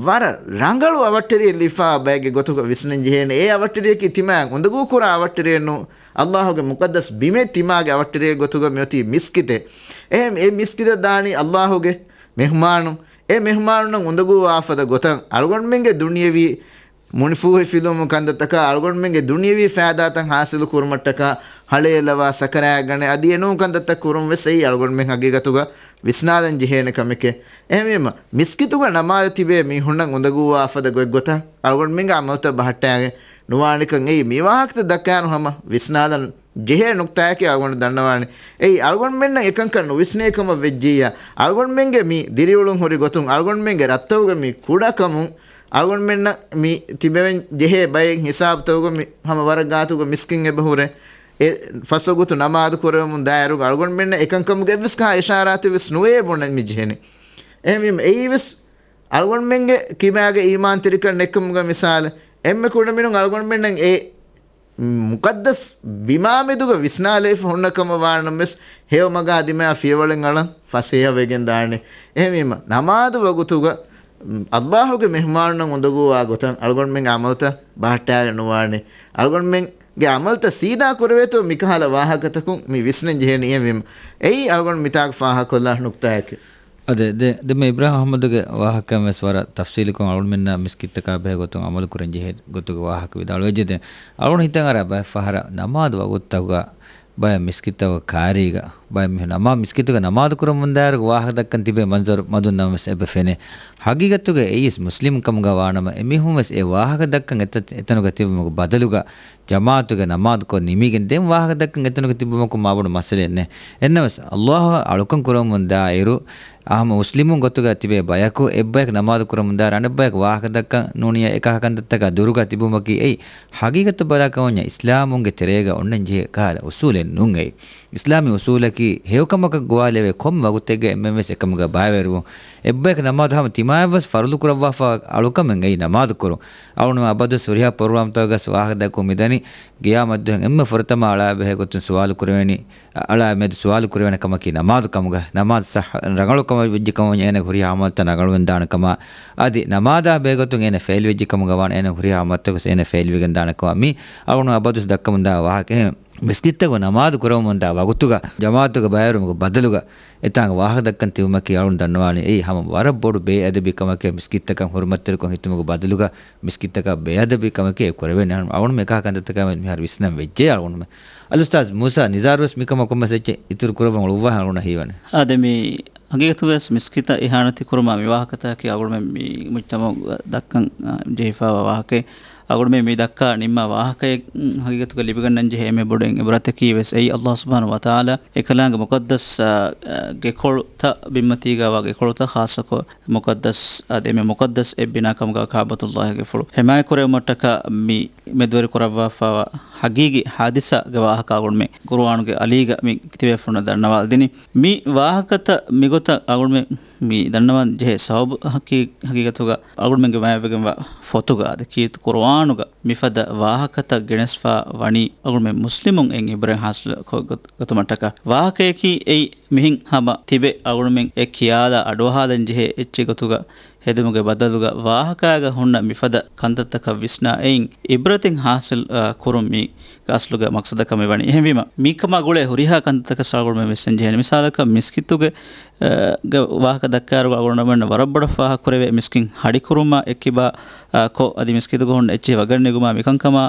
ވަރަށް ރަނގަޅު އަވަށްޓެރިއެއް ލިބިފާ ބައެއްގެ ގޮތުގަ ވިސްނަން ޖެހޭނެ. އެ އަވަށްޓެރިޔަކީ ތިމާއަށް އުނދަގޫ ކުރާ އަވަށްޓެރިއެއް ނޫން. ﷲގެ މުޤައްދަސް ބިމެއް ތިމާގެ އަވަށްޓެރިއެއް ގޮތުގަ މިއޮތީ މިސްކިތެއް. އެހެން އެ މިސްކިތަށް ދާނީ ﷲގެ މެހުމާނުން. އެ މެހުމާނުންނަށް އުނދަގޫވާ ފަދަ ގޮތަށް އަޅުގަނޑުމެންގެ ދުނިޔެވީ މުނިފޫހިފިލުވުމު ކަންތައްތަކާ، އަޅުގަނޑުމެންގެ ދުނިޔެވީ ފައިދާތައް ހާސިލު ކުރުމަށްޓަކާ، ހަޅޭއްލަވާ ސަކަރާތް ގަނެ އަދި އެނޫން ކަންތައްތައް ކުރުން ވެސް އެއީ އަޅުގަނޑުމެން ހަގީގަތުގަ ވިސްނާލަން ޖެހޭނެ ކަމެކޭ. އެހެންވީމަ، މިސްކިތުގަ ނަމާދަށް ތިބޭ މީހުންނަށް އުނދަގޫވާ ފަދަ ގޮތްގޮތަށް އަޅުގަނޑުމެންގެ ޢަމަލުތައް ބަހައްޓާގެން ނުވާނެކަން އެއީ މި ވާހަކަތައް ދައްކާއިރު ހަމަ ވިސްނާލަން ޖެހޭ ނުކްތާއެކޭ އަޅުގަނޑު ދަންނަވާނެ. އެއީ އަޅުގަނޑުމެންނަށް އެކަންކަން ނުވިސްނޭ ކަމަށް ވެއްޖިއްޔާ، އަޅުގަނޑުމެންގެ މި ދިރިއުޅުން ހުރި ގޮތުން އަޅުގަނޑުމެންގެ ރަށްތަކުގެ މި ކުޑަކަމުން އަޅުގަނޑުމެންނަށް މި ތިބެވެން ޖެހޭ ބައެއް ހިސާބުތަކުގަ މި ހަމަ ވަރަށް ގާތުގަ މިސްކިތް އެބަ ހުރޭ. އެ ފަސްވަގުތު ނަމާދު ކުރެވެމުން ދާއިރުގަ އަޅުގަނޑުމެންނަށް އެކަންކަމުގެ އެއްވެސް ކަހަލަ އިޝާރާތެއް ވެސް ނުވޭ ބުނަން މި ޖެހެނީ. އެހެންވީމަ އެއީ ވެސް އަޅުގަނޑުމެންގެ ކިބާގެ އީމާންތެރިކަން ނެއްކުމުގެ މިސާލެއް، އެންމެ ކުޑަމިނުން އަޅުގަނޑުމެންނަށް އެ މުޤައްދަސް ބިމާމެދުގަ ވިސްނާލައިފަ ހުންނަ ކަމަށް ވާނަމަވެސް، ހެޔޮ މަގާ ދިމާ ފިޔަވަޅެއް އަޅަން ފަސޭހަވެގެން ދާނެ. އެހެންވީމަ، ނަމާދު ވަގުތުގަ، އައްލާހުގެ މެހުމާނުންނަށް އުނދަގޫވާ ގޮތަށް އަޅުގަނޑުމެންގެ ޢަމަލުތައް ބަހައްޓާގެން ނުވާނެ. އަޅުގަނޑުމެންގެ ޢަމަލުތައް ސީދާ ކުރެވޭތޯ މިކަހަލަ ވާހަކަތަކުން މި ވިސްނަން ޖެހޭނީ. އެހެންވީމަ، އެއީ އަޅުގަނޑު މިތާގަ ފާހަގަކޮށްލާ ނުކްތާއެކޭ. އަދި ދެ-، ދެންމެ އިބްރާހިމް އަޙްމަދުގެ ވާހަކައިން ވެސް ވަރަށް ތަފްސީލުކޮށް އަޅުގަނޑުމެންނަށް މިސްކިތްތަކާ ބެހޭ ގޮތުން ޢަމަލު ކުރަން ޖެހޭ ގޮތުގެ ވާހަކަ ވިދާޅުވެއްޖެ. ދެން އަޅުގަނޑު ހިތަށް އަރާ ބައެއް ފަހަރަށް ނަމާދު ވަގުތުތަކުގަ ބައެއް މިސްކިތްތަކުގެ ކާރީގަ ބައެއް މީހުން ނަމާ-، މިސްކިތުގަ ނަމާދު ކުރަމުންދާއިރު ވާހަކަ ދައްކަން ތިބޭ މަންޒަރު މަދުން ނަމަވެސް އެބަ ފެނޭ. ހަގީގަތުގަ އެއީސް މުސްލިމް ކަމުގަ ވާނަމަ، އެމީހުން ވެސް އެ ވާހަކަ ދައްކަން އެތަ-، އެތަނުގަ ތިބުމުގެ ބަދަލުގަ ޖަމާޢަތުގެ ނަމާދު ކޮށް ނިމިގެން ދެން ވާހަކަ ދައްކަން އެތަނުގަ ތިބުމަކު މާބޮޑު މައްސަލައެއް ނެތް. އެންނަމަވެސް، އައްލާހަށް އަޅުކަން ކުރަމުން ދާއިރު، އާއްމު މުސްލިމުން ގޮތުގަ ތިބޭ ބަޔަކު އެއްބަޔަކު ނަމާދު ކުރަމުން ދާއިރު އަނެއްބަޔަކު ވާހަކަ ދައްކަން ނޫނިއްޔާ އެކަހަލަ ކަންތައްތަކާ ދުރުގަ ތިބުމަކީ އެއީ ހަގީގަތަށް ބަލާ ކަމަށް ވަންޏާ އިސްލާމުންގެ ތެރޭގަ އޮންނަން ޖެހޭ ކަހަލަ އުސޫލެއް ނޫން އެއީ. އިސްލާމީ އުސޫލަކީ ހެޔޮކަމަކަށް ގޮވާލެވޭ ކޮންމެ ވަގުތެއްގަ އެންމެންވެސް އެކަމުގަ ބައިވެރިވުން. އެއްބަޔަކު ނަމާދު ހަމަ ތިމާޔަށްވެސް ފަރުޟު ކުރައްވާފަ އަޅުކަމެއް އެއީ ނަމާދު ކުރުން. އަޅުގަނޑު އަބަދުވެސް ހުރިހާ ޕްރޮގްރާމްތަކުގަސް ވާހަކަ ދައްކަމުން މިދަނީ، ގިޔާމަތްދުވަހު އެންމެ ފުރަތަމަ އަޅާ ބެހޭ ގޮތުން ސުވާލު ކުރެވޭނީ، އަޅާ މެދު ސުވާލު ކުރެވޭނެ ކަމަކީ ނަމާދު ކަމުގަ، ނަމާދު ޞައްޙަ ރަނގަޅު ކަމަށް ވެއްޖެ ކަމަށް ވަންޏާ އޭނަ ހުރިހާ އަމަލްތައް ރަނގަޅުވެންދާނެ ކަމަށް، އަދި ނަމާދާ ބެހޭގޮތުން އޭނަ ފެއިލް ވެއްޖެ ކަމުގަ ވާން އޭނަ ހުރިހާ އަމަލްތަކުވެސް އޭނަ ފެއިލް ވެގެން ދާނެ ކަމަށް. މީ އަޅުގަނޑު އަބަދުވެސް ދައްކަމުންދާ ވާހަކަ. އެހެން މިސްކިތްތަކު ނަމާދު ކުރަމުންދާ ވަގުތުގަ ޖަމާޢަތުގަ ބައިވެރިވުމުގެ ބަދަލުގަ އެތާނގަ ވާހަކަ ދައްކަން ތިބުމަކީ އަޅުން ދަންނަވާނީ އެއީ ހަމަ ވަރަށް ބޮޑު ބޭއަދަބީ ކަމެކޭ. މިސްކިތްތަކަށް ހުރުމަތްތެރިކޮށް ހިތުމުގެ ބަދަލުގަ މިސްކިތްތަކަށް ބޭއަދަބީ ކަމެކޭ ކުރެވެނީ. އަޅުން އެކާ ކަންތައްތަކާ މިހާރު ވިސްނަން ވެއްޖެ އަޅުން. އަލްއުސްތާޛް މޫސާ ނިޒާރު ވެސް މިކަމަށް ކޮންމެސް އެއްޗެއް އިތުރު ކުރައްވަން އުޅުއްވާ އަޅުން ހީވަނީ. އާދެ މި ހަގީގަތުގަވެސް މިސްކިތަށް އިހާނެތި ކުރުމާ މި ވާހަކަތަކީ އަޅުގަނޑުމެން މި މުޖްތަމަޢުގަ ދައްކަން، އާ، ޖެހިފައިވާ ވާހަކައެއް. އަޅުގަނޑުމެން މި ދައްކާ ނިންމާ ވާހަކައެއް، އުން، ހަގީގަތުގަ ލިބިގަންނަން ޖެހޭ އެންމެ ބޮޑު އިބްރަތަކީ ވެސް އެއީ އައްލާހު ސުބްޙާނަހޫ ވަތަޢާލާ އެކަލާނގެ މުޤައްދަސް، އާ، އާ، ގެކޮޅުތައް ބިންމަތީގަ ވާ ގެކޮޅުތައް ޚާއްޞަކޮށް މުޤައްދަސް، އާ، އެންމެ މުޤައްދަސް އެއް ބިނާ ކަމުގަ ކަޢުބަތުﷲގެ ގެފުޅު ޙިމާޔަތް ކުރެވުމަށްޓަކާ މި މެދުވެރި ކުރައްވާފައިވާ ހަގީގީ ޙާދިސާގެ ވާހަކަ އަޅުގަނޑުމެން ޤުރުއާނުގެ އަލީގަ މި ތިބޭފުޅުންނަށް ދަންނަވާލަދިނީ. މި ވާހަކަތައް މިގޮތަށް އަޅުގަނޑުމެން މި ދަންނަވަން ޖެހޭ ސަބަބު ހަޤީ-، ހަގީގަތުގަ އަޅުގަނޑުމެންގެ މާތްވެގެންވާ ފޮތުގަ އަދި ކީރިތި ޤުރުއާނުގަ މިފަދަ ވާހަކަތައް ގެނެސްފަ ވަނީ އަޅުގަނޑުމެން މުސްލިމުން އެއިން އިބްރަތް ޙާޞިލު ކޮށް ގޮ-، ގަތުމަށްޓަކާ. ވާހަކަޔަކީ އެއީ މިހެން ހަމަ ތިބެ އަޅުގަނޑުމެން އެ ކިޔާލާ އަޑުއަހާލަން ޖެހޭ އެއްޗެއް ގޮތުގަ ހެދުމުގެ ބަދަލުގަ ވާހަކާގަ ހުންނަ މިފަދަ ކަންތައްތަކަށް ވިސްނާ އެއިން އިބްރަތެއް ޙާޞިލް، އާ، ކުރުން މީ އަސްލުގެ މަޤްޞަދަކަށް މިވަނީ. އެހެންވީމަ، މީ ކަމާ ގުޅޭ ހުރިހާ ކަންތައްތަކަށް އަޅުގަނޑުމެން ވިސްނަން ޖެހޭނެ. މިސާލަކަށް މިސްކިތުގެ، އާ، ގެ ވާހަކަ ދައްކާއިރު އަޅުގަނޑުމެންނަށް ވަރަށް ބޮޑަށް ފާހަގަ ކުރެވޭ މިސްކިތް ހަޑި ކުރުމާ އެއްކިބާ، އާ، ކޮށް އަދި މިސްކިތުގަ ހުންނަ އެއްޗެހި ވަގަށް ނެގުމާ މިކަންކަމާ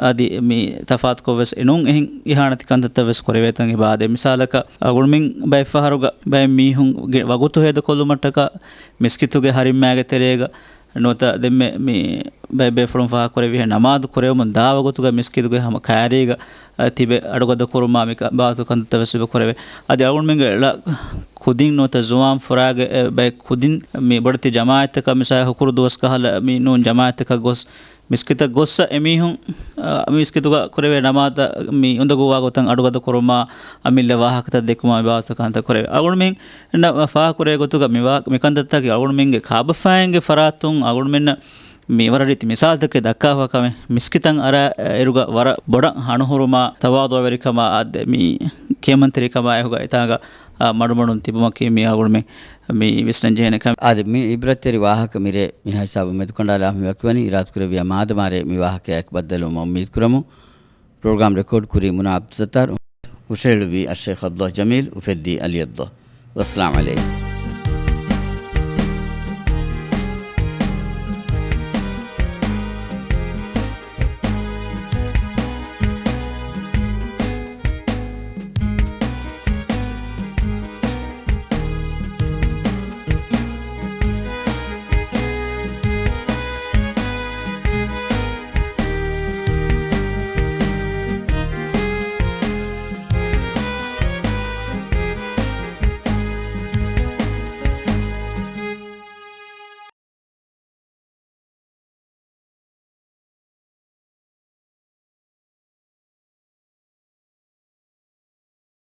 އަދި މި ތަފާތުކޮށްވެސް އެނޫން އެހެން އިހާނެތި ކަންތައްތައް ވެސް ކުރެވޭތަން އެބަ އާދޭ. މިސާލަކަށް އަޅުގަނޑުމެން ބައެއްފަހަރުގަ ބައެއް މީހުންގެ ވަގުތު ހޭދަކޮށްލުމަށްޓަކާ މިސްކިތުގެ ހަރިމްމާގެ ތެރޭގަ ނުވަތަ ދެންމެ މި ބައެއް ބޭފުޅުން ފާހަގަކުރެއްވިހެން ނަމާދު ކުރެވުމުން ދާ ވަގުތުގަ މިސްކިތުގެ ހަމަ ކާރީގަ، އަ، ތިބެ އަޑުގަދަ ކުރުމާ މި ކަ-، ބާވަތު ކަންތައްތައް ވެސް އެބަ ކުރެވޭ. އަދި އަޅުގަނޑުމެންގެ ޅަ ކުދިން ނުވަތަ ޒުވާން ފުރާގެ، އެ، ބައެއް ކުދިން މި ބޮޑެތި ޖަމާޢަތްތަކަށް މިސާލަކަށް ހުކުރު ދުވަސް ކަހަލަ މި ނޫން ޖަމާޢަތްތަކަށް ގޮސް މިސްކިތަށް ގޮއްސަ އެމީހުން، އަ، މިސްކިތުގަ ކުރެވޭ ނަމާދަށް މި އުނދަގޫވާ ގޮތަށް އަޑުގަދަ ކުރުމާ، އަމިއްލަ ވާހަކަތައް ދެއްކުމާ މި ބާވަތު ކަންތައް ކުރެވޭ. އަޅުގަނޑުމެން ނަ-، ފާހަގަކުރޭ ގޮތުގަ މި ވާ-، މި ކަންތައްތަކީ އަޅުގަނޑުމެންގެ ކާބަފައިންގެ ފަރާތުން އަޅުގަނޑުމެންނަށް މި ވަރަށް ރީތި މިސާލުތަކެއް ދައްކާފަ ކަމެއް. މިސްކިތަށް އަރާ އިރުގަ ވަރަށް ބޮޑަށް ހަނުހުރުމާ، ތަވާޟުޢަވެރިކަމާ، އާ، ދެ-، މި ކިޔަމަންތެރިކަމާ އެކުގަ އެތާނގަ، އާ، މަޑުމަޑުން ތިބުމަކީ މި އަޅުގަނޑުމެން މި ވިސްނަން ޖެހޭނެ ކަމެއް. އާދެ، މި އިބްރަތްތެރި ވާހަކަ މިރޭ މިހާ ހިސާބުން މެދުކަނޑާލާ މި ވަކިވަނީ. އިރާދަކުރެއްވިޔާ މާދަމާރޭ މި ވާހަކަޔާއެކު ބައްދަލުވުމަށް އުއްމީދުކުރަމު. ޕްރޮގްރާމް ރެކޯޑް ކުރީ މުނާ ޢަބްދުއްސައްތާރު، ހުށަހެޅުއްވީ އައްޝައިޚް ޢަބްދުﷲ ޖަމީލް، އުފެއްދީ ޢަލީ ޢަބްދުﷲ. ވައްސަލާމް ޢަލައިކުމް.